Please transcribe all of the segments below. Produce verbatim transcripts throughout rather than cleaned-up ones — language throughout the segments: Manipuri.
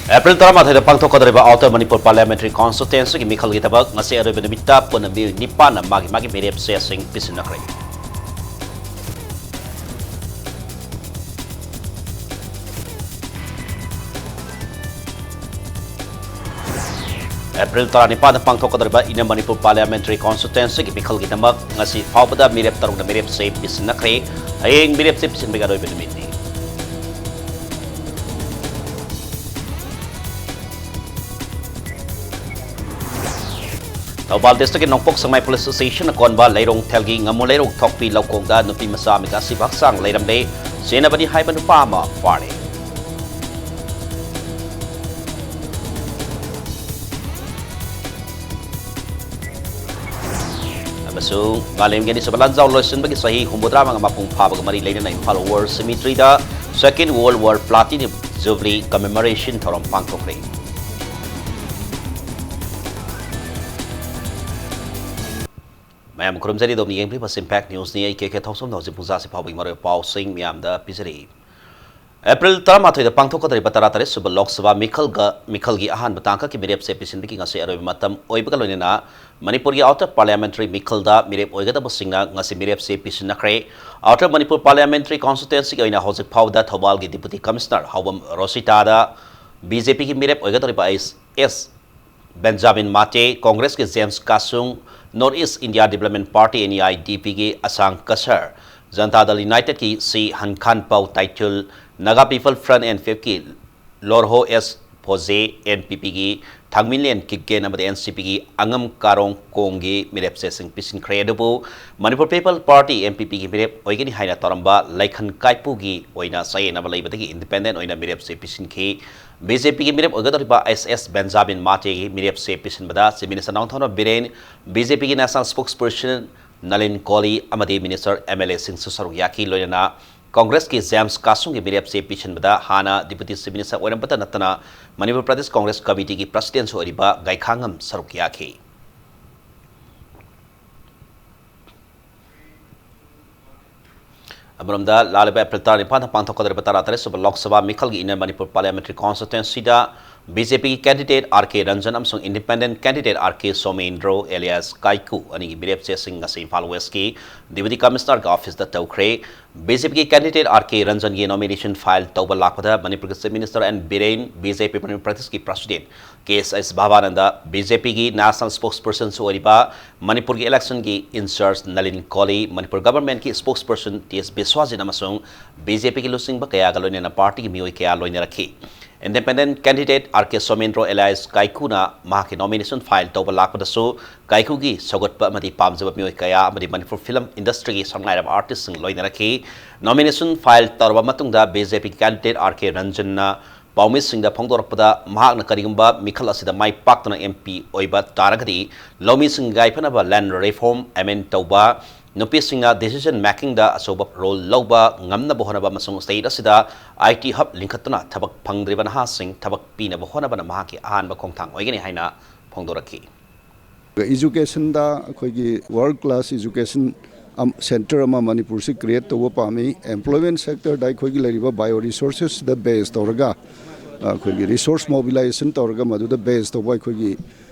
ꯑꯦꯄ꯭ꯔꯤꯜ ꯇꯔꯥꯃꯥꯊꯣꯏꯗ ꯄꯥꯡꯊꯣꯛꯀꯗꯧꯔꯤꯕ ꯑꯥꯎꯇꯔ ꯃꯅꯤꯄꯨꯔ ꯄꯥꯔꯂꯤꯌꯥꯃꯦꯟꯇꯔꯤ ꯀꯣꯟꯁꯇꯤꯇ꯭ꯌꯨꯑꯦꯟꯁꯤꯒꯤ ꯃꯤꯈꯜꯒꯤꯗꯃꯛ ꯉꯁꯤ ꯑꯔꯣꯏꯕ ꯅꯨꯃꯤꯠꯇ ꯄꯨꯟꯅ ꯃꯤꯑꯣꯏ ꯅꯤꯄꯥꯟꯅ ꯃꯥꯒꯤ ꯃꯥꯒꯤ ꯃꯤꯔꯦꯞ ꯆꯦꯁꯤꯡ ꯄꯤꯁꯤꯟꯅꯈ꯭ꯔꯦ꯫ ꯑꯦꯄ꯭ꯔꯤꯜ ꯇꯔꯥꯅꯤꯄꯥꯟꯗ ꯄꯥꯡꯊꯣꯛꯀꯗꯧꯔꯤꯕ ꯏꯟꯅꯔ ꯃꯅꯤꯄꯨꯔ ꯄꯥꯔꯂꯤꯌꯥꯃꯦꯟꯇꯔꯤ ꯀꯣꯟꯁꯇꯤꯇ꯭ꯌꯨꯑꯦꯟꯁꯤꯒꯤ ꯃꯤꯈꯜꯒꯤꯗꯃꯛ ꯉꯁꯤ ꯐꯥꯎꯕꯗ ꯃꯤꯔꯦꯞ ꯇꯔꯨꯛꯅ ꯃꯤꯔꯦꯞ ꯆꯦ ꯄꯤꯁꯤꯟꯅꯈ꯭ꯔꯦ꯫ ꯍꯌꯦꯡ ꯃꯤꯔꯦꯞ ꯆꯦ ꯄꯤꯁꯤꯟꯕꯒꯤ ꯑꯔꯣꯏꯕ ꯅꯨꯃꯤꯠꯅꯤ꯫ ꯊꯧꯕꯥꯜ ꯗꯤꯁꯇ꯭ꯔꯤꯛꯀꯤ ꯅꯣꯡꯄꯣꯛ ꯁꯦꯛꯃꯥꯏ ꯄꯨꯂꯤꯁ ꯁ꯭ꯇꯦꯁꯟꯅ ꯀꯣꯟꯕ ꯂꯩꯔꯣꯡ ꯊꯦꯜꯒꯤ ꯉꯝꯃꯨ ꯂꯩꯔꯣꯡ ꯊꯣꯛꯄꯤ ꯂꯧꯈꯣꯡꯗ ꯅꯨꯄꯤ ꯃꯆꯥ ꯑꯃꯒꯤ ꯑꯁꯤꯕ ꯍꯛꯆꯥꯡ ꯂꯩꯔꯝꯂꯦ꯫ ꯆꯦꯟꯅꯕꯅꯤ ꯍꯥꯏꯕ ꯅꯨꯄꯥ ꯑꯃ ꯐꯥꯔꯦ꯫ ꯑꯃꯁꯨꯡ ꯃꯥꯂꯦꯝꯒꯤ ꯑꯅꯤꯁꯨꯕ ꯂꯥꯟꯖꯥꯎ ꯂꯣꯏꯁꯤꯟꯕꯒꯤ ꯆꯍꯤ ꯍꯨꯝꯐꯨꯇꯔꯥ ꯃꯉꯥ ꯃꯄꯨꯡ ꯐꯥꯕꯒ ꯃꯔꯤ ꯂꯩꯅꯅ ꯏꯝꯐꯥꯜ ꯋꯥꯔ ꯁꯤꯃꯤꯇ꯭ꯔꯤꯗ Second World War Platinum Jubilee Commemoration ꯊꯧꯔꯝ ꯄꯥꯡꯊꯣꯛꯈ꯭ꯔꯦ꯫ ꯃꯌꯥꯝ ꯈꯨꯔꯨꯝꯖꯔꯤ, ꯑꯗꯣꯝꯅ ꯌꯦꯡꯕꯤꯔꯤꯕ ꯏꯝꯄꯦꯛ ꯅ꯭ꯌꯨꯁꯅꯤ꯫ ꯑꯩ ꯀꯦ ꯀꯦ ꯊꯣꯡꯁꯝꯅ ꯍꯧꯖꯤꯛ ꯄꯨꯡ ꯇꯔꯥꯁꯤ ꯐꯥꯎꯕꯒꯤ ꯃꯔꯨꯑꯣꯏꯕ ꯄꯥꯎꯁꯤꯡ ꯃꯌꯥꯝꯗ ꯄꯤꯖꯔꯤ꯫ ꯑꯦꯄ꯭ꯔꯤꯜ ꯇꯔꯥꯃꯥꯊꯣꯏꯗ ꯄꯥꯡꯊꯣꯛꯀꯗꯧꯔꯤꯕ ꯇꯔꯥꯇꯔꯦꯠ ꯁꯨꯕ ꯂꯣꯛ ꯁꯚꯥ ꯃꯤꯈꯜꯒ, ꯃꯤꯈꯜꯒꯤ ꯑꯍꯥꯟꯕ ꯇꯥꯡꯀꯛꯀꯤ ꯃꯤꯔꯦꯞ ꯆꯦ ꯄꯤꯁꯤꯟꯕꯒꯤ ꯉꯁꯤ ꯑꯔꯣꯏꯕ ꯃꯇꯝ ꯑꯣꯏꯕꯒ ꯂꯣꯏꯅꯅ ꯃꯅꯤꯄꯨꯔꯒꯤ ꯑꯥꯎꯇꯔ ꯄꯥꯔꯂꯤꯌꯥꯃꯦꯟꯇꯔꯤ ꯃꯤꯈꯜꯗ ꯃꯤꯔꯦꯞ ꯑꯣꯏꯒꯗꯕꯁꯤꯡꯅ ꯉꯁꯤ ꯃꯤꯔꯦꯞ ꯆꯦ ꯄꯤꯁꯤꯟꯅꯈ꯭ꯔꯦ꯫ ꯑꯥꯎꯇꯔ ꯃꯅꯤꯄꯨꯔ ꯄꯥꯔꯂꯤꯌꯥꯃꯦꯟꯇꯔꯤ ꯀꯣꯟꯁꯇꯤꯇ꯭ꯌꯨꯑꯦꯟꯁꯤꯒꯤ ꯑꯣꯏꯅ ꯍꯧꯖꯤꯛ ꯐꯥꯎꯕꯗ ꯊꯧꯕꯥꯜꯒꯤ ꯗꯤꯄꯨꯇꯤ ꯀꯃꯤꯁꯅꯔ ꯍꯥꯎꯕꯝ ꯔꯣꯁꯤꯇꯥꯗ ꯕꯤ ꯖꯦ ꯄꯤꯒꯤ ꯃꯤꯔꯦꯞ ꯑꯣꯏꯒꯗꯧꯔꯤꯕ ꯑꯩꯆ ꯑꯦꯁ ꯕꯦꯟꯖꯥꯃꯤꯟ ꯃꯥꯇꯦ, ꯀꯣꯡꯒ꯭ꯔꯦꯁꯀꯤ James Kashung, north east India development party, N E I D ꯄꯤꯒꯤ ꯑꯁꯥꯡ ꯀꯁꯔ, ꯖꯅꯇꯥ ꯗꯜ ꯌꯨꯅꯥꯏꯇꯦꯗꯀꯤ ꯁꯤ Hankhanpau Taithul, Naga people's front, N P ꯑꯦꯐꯀꯤ Lorho S Pfoze, N P ꯄꯤꯒꯤ ꯊꯥꯡꯃꯤꯟꯂꯦꯟ ꯀꯤꯛꯀꯦꯟ ꯑꯃꯗꯤ ꯑꯦꯟ ꯁꯤ ꯄꯤꯒꯤ ꯑꯉꯝ ꯀꯥꯔꯣꯡ ꯀꯣꯡꯒꯤ ꯃꯤꯔꯦꯞ ꯆꯦꯁꯤꯡ ꯄꯤꯁꯤꯟꯈ꯭ꯔꯦ꯫ ꯑꯗꯨꯕꯨ Manipur people party, M P ꯄꯤꯒꯤ ꯃꯤꯔꯦꯞ ꯑꯣꯏꯒꯅꯤ ꯍꯥꯏꯅ ꯇꯧꯔꯝꯕ ꯂꯩꯈꯟ ꯀꯥꯏꯄꯨꯒꯤ ꯑꯣꯏꯅ ꯆꯌꯦꯠꯅꯕ ꯂꯩꯕꯗꯒꯤ ꯏꯟꯗꯤꯄꯦꯟꯗꯦꯟ ꯑꯣꯏꯅ ꯃꯤꯔꯦꯞ ꯆꯦ ꯄꯤꯁꯤꯟꯈꯤ꯫ ꯕꯤ ꯖꯦ ꯄꯤꯒꯤ ꯃꯤꯔꯦꯞ ꯑꯣꯏꯒꯗꯧꯔꯤꯕ ꯑꯩꯆ ꯑꯦꯁ ꯕꯦꯟꯖꯥꯃꯤꯟ ꯃꯥꯇꯦꯒꯤ ꯃꯤꯔꯦꯞ ꯆꯦ ꯄꯤꯁꯤꯟꯕꯗ chief minister Nongthombam Biren, B J ꯄꯤꯒꯤ national sports person Nalin Kohli ꯑꯃꯗꯤ ꯃꯤꯅꯤꯁꯇꯔ ꯑꯦꯝ ꯑꯦꯜ ꯑꯦꯁꯤꯡꯁꯨ ꯁꯔꯨꯛ ꯌꯥꯈꯤ꯫ ꯂꯣꯏꯅꯅ ꯀꯣꯡꯒ꯭ꯔꯦꯁꯀꯤ ꯖꯦꯝꯁ ꯀꯥꯁꯨꯡꯒꯤ ꯃꯤꯔꯦꯞ ꯆꯦ ꯄꯤꯁꯤꯟꯕꯗ ꯍꯥꯟꯅ ꯗꯤꯄꯨꯇꯤ ꯆꯤꯐ ꯃꯤꯅꯤꯁꯇꯔ ꯑꯣꯏꯔꯝꯕꯇ ꯅꯠꯇꯅ ꯃꯅꯤꯄꯨꯔ ꯄ꯭ꯔꯗꯦꯁ ꯀꯣꯡꯒ꯭ꯔꯦꯁ ꯀꯃꯤꯇꯤꯒꯤ ꯄ꯭ꯔꯁꯤꯗꯦꯟꯁꯨ ꯑꯣꯏꯔꯤꯕ ꯒꯥꯏꯈꯥꯉꯝ ꯁꯔꯨꯛ ꯌꯥꯈꯤ꯫ ꯑꯃꯔꯣꯝꯗ, ꯂꯥꯛꯂꯤꯕ ꯑꯦꯄ꯭ꯔꯤꯜ ꯇꯔꯥꯅꯤꯄꯥꯟꯗ ꯄꯥꯡꯊꯣꯛꯀꯗꯧꯔꯤꯕ ꯇꯔꯥꯇꯔꯦꯠ ꯁꯨꯕ ꯂꯣꯛ ꯁꯚꯥ ꯃꯤꯈꯜꯒꯤ Inner Manipur Parliamentary Constituencyꯗ BJPꯒꯤ candidate R K Ranjan ꯑꯃꯁꯨꯡ independent candidate R K Somendro alias Kaiku ꯑꯅꯤꯒꯤ ꯃꯤꯔꯦꯞ ꯆꯦꯁꯤꯡ ꯉꯁꯤ ꯏꯝꯐꯥꯜ Westꯀꯤ Deputy Commissionerꯒꯤ officeꯇ ꯇꯧꯈ꯭ꯔꯦ꯫ BJPꯒꯤ candidate R K Ranjanꯒꯤ nomination file ꯇꯧꯕ ꯂꯥꯛꯄꯗ ꯃꯅꯤꯄꯨꯔꯒꯤ Chief Minister N Biren, BJP Manipur practiceꯀꯤ president K S S Bhavananda, BJPꯒꯤ national spokespersonꯁꯨ ꯑꯣꯏꯔꯤꯕ ꯃꯅꯤꯄꯨꯔꯒꯤ electionꯒꯤ in-charge ꯅꯂꯤꯟ ꯀꯣꯂꯤ, ꯃꯅꯤꯄꯨꯔ governmentꯀꯤ spokesperson T S ꯕꯤꯁ꯭ꯋꯥꯖꯤꯠ ꯑꯃꯁꯨꯡ BJPꯒꯤ ꯂꯨꯆꯤꯡꯕ ꯀꯌꯥꯒ ꯂꯣꯏꯅꯅ partyꯒꯤ ꯃꯤꯑꯣꯏ ꯀꯌꯥ ꯂꯣꯏꯅꯔꯛꯈꯤ꯫ Independent candidate R K Somendro alias Kaikuꯅ ꯃꯍꯥꯛꯀꯤ nomination file ꯇꯧꯕ ꯂꯥꯛꯄꯗꯁꯨ ꯀꯥꯏꯀꯨꯒꯤ ꯁꯧꯒꯠꯄ ꯑꯃꯗꯤ ꯄꯥꯝꯖꯕ ꯃꯤꯑꯣꯏ ꯀꯌꯥ ꯑꯃꯗꯤ ꯃꯅꯤꯄꯨꯔ film industryꯒꯤ ꯁꯛꯅꯥꯏꯔꯕ artistꯁꯤꯡ ꯂꯣꯏꯅꯔꯛꯈꯤ꯫ Nomination file ꯇꯧꯔꯕ ꯃꯇꯨꯡꯗ BJP candidate R K Ranjanꯅ ꯄꯥꯎꯃꯤꯁꯤꯡꯗ ꯐꯣꯡꯗꯣꯔꯛꯄꯗ, ꯃꯍꯥꯛꯅ ꯀꯔꯤꯒꯨꯝꯕ ꯃꯤꯈꯜ ꯑꯁꯤꯗ ꯃꯥꯏ ꯄꯥꯛꯇꯨꯅ M P ꯑꯣꯏꯕ ꯇꯥꯔꯒꯗꯤ ꯂꯧꯃꯤꯁꯤꯡꯒꯤ ꯌꯥꯏꯐꯅꯕ land reform amend ꯇꯧꯕ, ꯅꯨꯄꯤꯁꯤꯡꯅ decision makingꯗ ꯑꯆꯧꯕ role ꯂꯧꯕ ꯉꯝꯅꯕ ꯍꯣꯠꯅꯕ ꯑꯃꯁꯨꯡ state ꯑꯁꯤꯗ I T hub ꯂꯤꯡꯈꯠꯇꯨꯅ ꯊꯕꯛ ꯐꯪꯗ꯭ꯔꯤꯕ ꯅꯍꯥꯁꯤꯡ ꯊꯕꯛ ꯄꯤꯅꯕ ꯍꯣꯠꯅꯕꯅ ꯃꯍꯥꯛꯀꯤ ꯑꯍꯥꯟꯕ ꯈꯣꯡꯊꯥꯡ ꯑꯣꯏꯒꯅꯤ ꯍꯥꯏꯅ ꯐꯣꯡꯗꯣꯔꯛꯈꯤ꯫ Educationꯗ ꯑꯩꯈꯣꯏꯒꯤ world class education centre ꯑꯃ ꯃꯅꯤꯄꯨꯔꯁꯤ create ꯇꯧꯕ ꯄꯥꯝꯃꯤ꯫ Employment sectorꯗ ꯑꯩꯈꯣꯏꯒꯤ ꯂꯩꯔꯤꯕ bio resourcesꯗ base ꯇꯧꯔꯒ, ꯑꯩꯈꯣꯏꯒꯤ resource mobilization ꯇꯧꯔꯒ ꯃꯗꯨꯗ base ꯇꯧꯕ ꯑꯩꯈꯣꯏꯒꯤ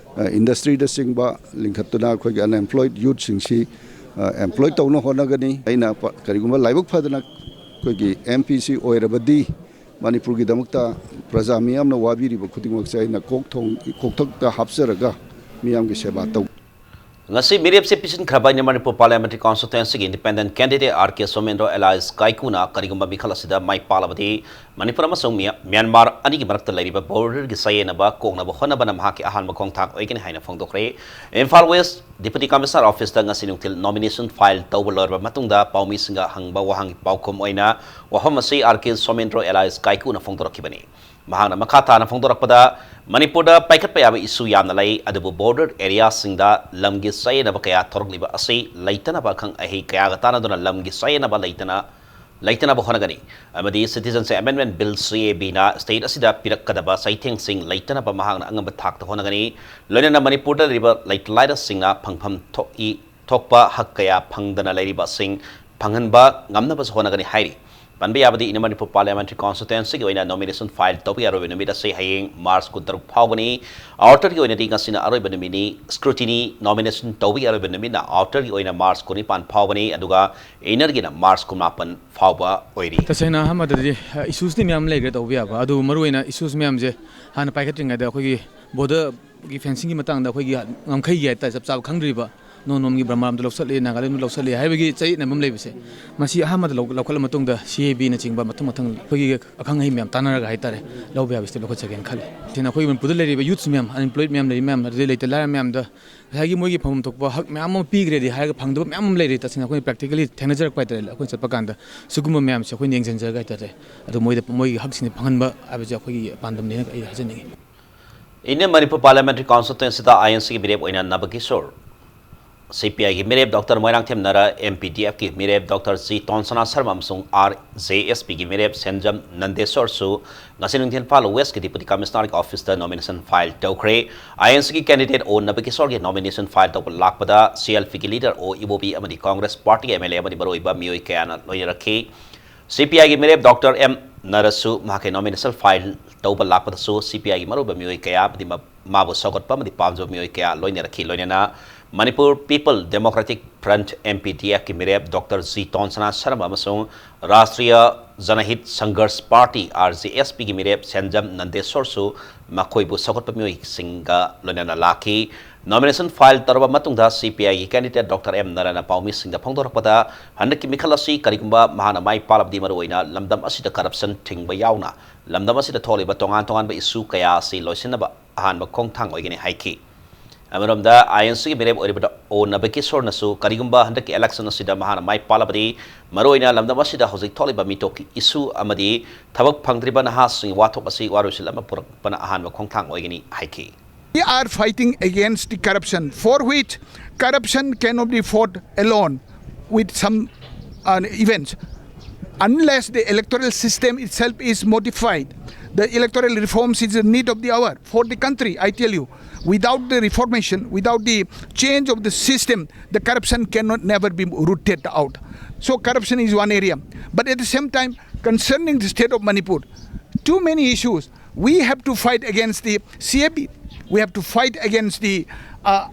industryꯗ ꯆꯤꯡꯕ ꯂꯤꯡꯈꯠꯇꯨꯅ ꯑꯩꯈꯣꯏꯒꯤ unemployed youthꯁꯤꯡꯁꯤ employ ꯇꯧꯅ ꯍꯣꯠꯅꯒꯅꯤ꯫ ꯑꯩꯅ ꯀꯔꯤꯒꯨꯝꯕ ꯂꯥꯏꯕꯛ ꯐꯗꯅ ꯑꯩꯈꯣꯏꯒꯤ M Pꯁꯤ ꯑꯣꯏꯔꯕꯗꯤ ꯃꯅꯤꯄꯨꯔꯒꯤꯗꯃꯛꯇ ꯄ꯭ꯔꯖꯥ ꯃꯤꯌꯥꯝꯅ ꯋꯥꯕꯤꯔꯤꯕ ꯈꯨꯗꯤꯡꯃꯛꯁꯦ ꯑꯩꯅ ꯀꯣꯛ ꯊꯣꯡ-, ꯀꯣꯛꯊꯛꯇ ꯍꯥꯞꯆꯔꯒ ꯃꯤꯌꯥꯝꯒꯤ ꯁꯦꯕꯥ ꯇꯧ꯫ ꯉꯁꯤ ꯃꯤꯔꯦꯞꯁꯦ ꯄꯤꯁꯤꯟꯈ꯭ꯔꯕ Inner Manipur Parliamentary Constituencyꯒꯤ independent candidate R K Somendro alias ꯀꯥꯏꯀꯨꯅ ꯀꯔꯤꯒꯨꯝꯕ ꯃꯤꯈꯜ ꯑꯁꯤꯗ ꯃꯥꯏ ꯄꯥꯛꯂꯕꯗꯤ ꯃꯅꯤꯄꯨꯔ ꯑꯃꯁꯨꯡ ꯃ꯭ꯌꯥ-, ꯃ꯭ꯌꯥꯟꯃꯥꯔ ꯑꯅꯤꯒꯤ ꯃꯔꯛꯇ ꯂꯩꯔꯤꯕ borderꯒꯤ ꯆꯌꯦꯠꯅꯕ ꯀꯣꯛꯅꯕ ꯍꯣꯠꯅꯕꯅ ꯃꯍꯥꯛꯀꯤ ꯑꯍꯥꯟꯕ ꯈꯣꯡꯊꯥꯡ ꯑꯣꯏꯒꯅꯤ ꯍꯥꯏꯅ ꯐꯣꯡꯗꯣꯛꯈ꯭ꯔꯦ꯫ ꯏꯝꯐꯥꯜ West Deputy Commissioner officeꯇ ꯉꯁꯤ ꯅꯨꯡꯊꯤꯜ nomination file ꯇꯧꯕ ꯂꯣꯏꯔꯕ ꯃꯇꯨꯡꯗ ꯄꯥꯎꯃꯤꯁꯤꯡꯒ ꯍꯪꯕ ꯋꯥꯍꯪꯒꯤ ꯄꯥꯎꯈꯨꯝ ꯑꯣꯏꯅ ꯋꯥꯐꯝ ꯑꯁꯤ R K Somendro alias ꯀꯥꯏꯀꯨꯅ ꯐꯣꯡꯗꯣꯔꯛꯈꯤꯕꯅꯤ꯫ ꯃꯍꯥꯛꯅ ꯃꯈꯥ ꯇꯥꯅ ꯐꯣꯡꯗꯣꯔꯛꯄꯗ, ꯃꯅꯤꯄꯨꯔꯗ ꯄꯥꯏꯈꯠꯄ ꯌꯥꯕ issue ꯌꯥꯝꯅ ꯂꯩ, ꯑꯗꯨꯕꯨ border areaꯁꯤꯡꯗ ꯂꯝꯒꯤ ꯆꯌꯦꯠꯅꯕ ꯀꯌꯥ ꯊꯣꯔꯛꯂꯤꯕ ꯑꯁꯤ ꯂꯩꯇꯅꯕ ꯑꯈꯪ ꯑꯍꯩ ꯀꯌꯥꯒ ꯇꯥꯟꯅꯗꯨꯅ ꯂꯝꯒꯤ ꯆꯌꯦꯠꯅꯕ ꯂꯩꯇꯅ, ꯂꯩꯇꯅꯕ ꯍꯣꯠꯅꯒꯅꯤ ꯑꯃꯗꯤ Citizenship Amendment Bill, C A Bꯅ state ꯑꯁꯤꯗ ꯄꯤꯔꯛꯀꯗꯕ ꯆꯩꯊꯦꯡꯁꯤꯡ ꯂꯩꯇꯅꯕ ꯃꯍꯥꯛꯅ ꯑꯉꯝꯕ ꯊꯥꯛꯇ ꯍꯣꯠꯅꯒꯅꯤ꯫ ꯂꯣꯏꯅꯅ ꯃꯅꯤꯄꯨꯔꯗ ꯂꯩꯔꯤꯕ ꯂꯩꯇ ꯂꯥꯏꯔꯁꯤꯡꯅ ꯐꯪꯐꯝ ꯊꯣꯛꯏ, ꯊꯣꯛꯄ ꯍꯛ ꯀꯌꯥ ꯐꯪꯗꯅ ꯂꯩꯔꯤꯕꯁꯤꯡ ꯐꯪꯍꯟꯕ ꯉꯝꯅꯕꯁꯨ ꯍꯣꯠꯅꯒꯅꯤ ꯍꯥꯏꯔꯤ꯫ ꯄꯟꯕ ꯌꯥꯕꯗꯤ, Inner Manipur Parliamentary Constituencyꯒꯤ ꯑꯣꯏꯅ nomination file ꯇꯧꯕꯒꯤ ꯑꯔꯣꯏꯕ ꯅꯨꯃꯤꯠ ꯑꯁꯤ ꯍꯌꯦꯡ March ꯀꯨꯟꯇꯔꯨꯛ ꯐꯥꯎꯕꯅꯤ꯫ Outerꯒꯤ ꯑꯣꯏꯅꯗꯤ ꯉꯁꯤꯅ ꯑꯔꯣꯏꯕ ꯅꯨꯃꯤꯠꯅꯤ꯫ Scrutiny, nomination ꯇꯧꯕꯒꯤ ꯑꯔꯣꯏꯕ ꯅꯨꯃꯤꯠꯅ Outerꯒꯤ ꯑꯣꯏꯅ March ꯀꯨꯟꯅꯤꯄꯥꯟ ꯐꯥꯎꯕꯅꯤ, ꯑꯗꯨꯒ Innerꯒꯤꯅ March ꯀꯨꯟꯃꯥꯄꯟ ꯐꯥꯎꯕ ꯑꯣꯏꯔꯤ꯫ ꯇꯁꯦꯡꯅ ꯑꯍꯥꯟꯕꯗꯗꯤ, ꯑ, issuesꯇꯤ ꯃꯌꯥꯝ ꯂꯩꯈ꯭ꯔꯦ ꯇꯧꯕ ꯌꯥꯕ, ꯑꯗꯨꯕꯨ ꯃꯔꯨꯑꯣꯏꯅ issues ꯃꯌꯥꯝꯁꯦ ꯍꯥꯟꯅ ꯄꯥꯏꯈꯠꯇ꯭ꯔꯤꯉꯩꯗ ꯑꯩꯈꯣꯏꯒꯤ borderꯒꯤ fencingꯒꯤ ꯃꯇꯥꯡꯗ ꯑꯩꯈꯣꯏꯒꯤ ꯉꯝꯈꯩꯒꯤ ꯍꯥꯏꯇꯥꯔꯦ, ꯆꯞ ꯆꯥꯕ ꯈꯪꯗ꯭ꯔꯤꯕ, ꯅꯣꯡ ꯅꯣꯡꯃꯒꯤ ꯕ꯭ꯔꯍꯃꯥꯔꯥꯝꯗ ꯂꯧꯁꯜꯂꯤ, ꯅꯥꯒꯥꯂꯦꯟꯗ ꯂꯧꯁꯜꯂꯤ ꯍꯥꯏꯕꯒꯤ ꯆꯌꯦꯠꯅꯕ ꯑꯃ ꯂꯩꯕꯁꯦ, ꯃꯁꯤ ꯑꯍꯥꯟꯕꯗ ꯂꯧ-, ꯂꯧꯈꯠꯂ ꯃꯇꯨꯡꯗ C A Bꯅꯆꯤꯡꯕ ꯃꯊꯪ ꯃꯊꯪ ꯑꯩꯈꯣꯏꯒꯤ ꯑꯈꯪ ꯑꯍꯩ ꯃꯌꯥꯝ ꯇꯥꯟꯅꯔꯒ ꯍꯥꯏꯇꯥꯔꯦ, ꯂꯧꯕ ꯌꯥꯕ step ꯂꯧꯈꯠꯆꯒꯦꯅ ꯈꯜꯂꯤ꯫ ꯁꯤꯅ ꯑꯩꯈꯣꯏ ꯃꯅꯤꯄꯨꯔꯗ ꯂꯩꯔꯤꯕ youths ꯃꯌꯥꯝ, unemployed ꯃꯌꯥꯝ ꯂꯩꯔꯤ ꯃꯌꯥꯝ, ꯑꯗꯨꯗꯩ ꯂꯩꯇ ꯂꯥꯏꯔ ꯃꯌꯥꯝꯗ ꯉꯁꯥꯏꯒꯤ ꯃꯣꯏꯒꯤ ꯐꯪꯐꯝ ꯊꯣꯛꯄ ꯍꯛ ꯃꯌꯥꯝ ꯑꯃ ꯄꯤꯈ꯭ꯔꯦꯗꯤ ꯍꯥꯏꯔꯒ ꯐꯪꯗꯕ ꯃꯌꯥꯝ ꯑꯃ ꯂꯩꯔꯤ꯫ ꯇꯁꯦꯡꯅ ꯑꯩꯈꯣꯏꯅ practically ꯊꯦꯡꯅꯖꯔꯛꯄ ꯍꯥꯏꯇꯥꯔꯦ, ꯑꯩꯈꯣꯏꯅ ꯆꯠꯄ ꯀꯥꯟꯗ ꯁꯤꯒꯨꯝꯕ ꯃꯌꯥꯝꯁꯦ ꯑꯩꯈꯣꯏꯅ ꯌꯦꯡꯁꯤꯟꯖꯔꯒ ꯍꯥꯏꯇꯥꯔꯦ, ꯑꯗꯣ ꯃꯣꯏꯗ, ꯃꯣꯏꯒꯤ ꯍꯛꯁꯤꯡꯁꯦ ꯐꯪꯍꯟꯕ ꯍꯥꯏꯕꯁꯦ ꯑꯩꯈꯣꯏꯒꯤ ꯄꯥꯟꯗꯝꯅꯦꯅ ꯑꯩ ꯍꯥꯏꯖꯅꯤꯡꯉꯤ꯫ Inner Manipur Parliamentary Constituencyꯗ INCꯒꯤ ꯃꯤꯔꯦꯞ ꯑꯣꯏꯅ ꯅꯕꯀꯤꯁꯣꯔ, CPIꯒꯤ ꯃꯤꯔꯦꯞ ꯗꯣꯛꯇꯔ ꯃꯣꯏꯔꯥꯡꯊꯦꯝ ꯅꯔ, MPDFꯀꯤ ꯃꯤꯔꯦꯞ ꯗꯣꯛꯇꯔ ꯖꯤ ꯇꯣꯟꯁꯅꯥ ꯁꯔꯃ ꯑꯃꯁꯨꯡ RJSPꯒꯤ ꯃꯤꯔꯦꯞ ꯁꯦꯟꯖꯝ ꯅꯟꯗꯦꯁꯣꯔꯁꯨ ꯉꯁꯤ ꯅꯨꯡꯊꯤꯜ ꯏꯝꯐꯥꯜ Westꯀꯤ Deputy Commissionerꯒꯤ officeꯇ nomination file ꯇꯧꯈ꯭ꯔꯦ꯫ INCꯒꯤ candidate O ꯅꯕꯀꯤꯁꯣꯔꯒꯤ nomination file ꯇꯧꯕ ꯂꯥꯛꯄꯗ CLPꯒꯤ leader O ꯏꯕꯣꯕꯤ ꯑꯃꯗꯤ Congress partyꯒꯤ MLA ꯑꯃꯗꯤ ꯃꯔꯨꯑꯣꯏꯕ ꯃꯤꯑꯣꯏ ꯀꯌꯥꯅ ꯂꯣꯏꯅꯔꯛꯈꯤ꯫ CPIꯒꯤ ꯃꯤꯔꯦꯞ ꯗꯣꯛꯇꯔ ꯑꯦꯝ ꯅꯔꯁꯨ ꯃꯍꯥꯛꯀꯤ nomination file ꯇꯧꯕ ꯂꯥꯛꯄꯗꯁꯨ CPIꯒꯤ ꯃꯔꯨꯑꯣꯏꯕ ꯃꯤꯑꯣꯏ ꯀꯌꯥ ꯑꯃꯗꯤ ꯃ-, ꯃꯥꯕꯨ ꯁꯧꯒꯠꯄ ꯑꯃꯗꯤ ꯄꯥꯝꯖꯕ ꯃꯤꯑꯣꯏ ꯀꯌꯥ ꯂꯣꯏꯅꯔꯛꯈꯤ꯫ ꯂꯣꯏꯅꯅ Manipur People Democratic Front, MPDFꯀꯤ ꯃꯤꯔꯦꯞ ꯗꯣꯛꯇꯔ ꯖꯤ ꯇꯣꯟꯁꯅꯥ ꯁꯔꯃ ꯑꯃꯁꯨꯡ ꯔꯥꯁꯇ꯭ꯔꯤꯌ ꯖꯅꯍꯤꯠ ꯁꯪꯘꯔꯁ ꯄꯥꯔꯇꯤ, RJSPꯒꯤ ꯃꯤꯔꯦꯞ ꯁꯦꯟꯖꯝ ꯅꯟꯗꯦꯁꯣꯔꯁꯨ ꯃꯈꯣꯏꯕꯨ ꯁꯧꯒꯠꯄ ꯃꯤꯑꯣꯏꯁꯤꯡꯒ ꯂꯣꯏꯅꯅ ꯂꯥꯛꯈꯤ꯫ Nomination file ꯇꯧꯔꯕ ꯃꯇꯨꯡꯗ CPIꯒꯤ candidate ꯗꯣꯛꯇꯔ ꯑꯦꯝ ꯅꯔꯅ ꯄꯥꯎꯃꯤꯁꯤꯡꯗ ꯐꯣꯡꯗꯣꯔꯛꯄꯗ, ꯍꯟꯗꯛꯀꯤ ꯃꯤꯈꯜ ꯑꯁꯤ ꯀꯔꯤꯒꯨꯝꯕ ꯃꯍꯥꯛꯅ ꯃꯥꯏ ꯄꯥꯛꯂꯕꯗꯤ ꯃꯔꯨꯑꯣꯏꯅ ꯂꯝꯗꯝ ꯑꯁꯤꯗ corruption ꯊꯤꯡꯕ ꯌꯥꯎꯅ ꯂꯝꯗꯝ ꯑꯁꯤꯗ ꯊꯣꯛꯂꯤꯕ ꯇꯣꯉꯥꯟ ꯇꯣꯉꯥꯟꯕ issue ꯀꯌꯥ ꯑꯁꯤ ꯂꯣꯏꯁꯤꯟꯅꯕ ꯑꯍꯥꯟꯕ ꯈꯣꯡꯊꯥꯡ ꯑꯣꯏꯒꯅꯤ ꯍꯥꯏꯈꯤ꯫ ꯑꯃꯔꯣꯝꯗ INCꯒꯤ ꯃꯤꯔꯦꯞ ꯑꯣꯏꯔꯤꯕ ꯑꯣ ꯅꯕꯀꯤꯁꯣꯔꯅꯁꯨ ꯀꯔꯤꯒꯨꯝꯕ ꯍꯟꯗꯛꯀꯤ election ꯑꯁꯤꯗ ꯃꯍꯥꯛꯅ ꯃꯥꯏ ꯄꯥꯛꯂꯕꯗꯤ ꯃꯔꯨꯑꯣꯏꯅ ꯂꯝꯗꯝ ꯑꯁꯤꯗ ꯍꯧꯖꯤꯛ ꯊꯣꯛꯂꯤꯕ ꯃꯤꯇꯣꯞꯀꯤ issue ꯑꯃꯗꯤ ꯊꯕꯛ ꯐꯪꯗ꯭ꯔꯤꯕ ꯅꯍꯥꯁꯤꯡꯒꯤ ꯋꯥꯊꯣꯛ ꯑꯁꯤ ꯋꯥꯔꯣꯏꯁꯤꯟ ꯑꯃ ꯄꯨꯔꯛꯄꯅ ꯑꯍꯥꯟꯕ ꯈꯣꯡꯊꯥꯡ ꯑꯣꯏꯒꯅꯤ ꯍꯥꯏꯈꯤ꯫ We are fighting against the corruption, for which corruption cannot be fought alone with some, uh, events. Unless the electoral system itself is modified, the electoral reforms is the need of the hour for the country, I tell you. Without the reformation, without the change of the system, the corruption cannot never be rooted out. So corruption is one area. But at the same time, concerning the state of Manipur, too many issues. We have to fight against the C A B. We have to fight against the uh,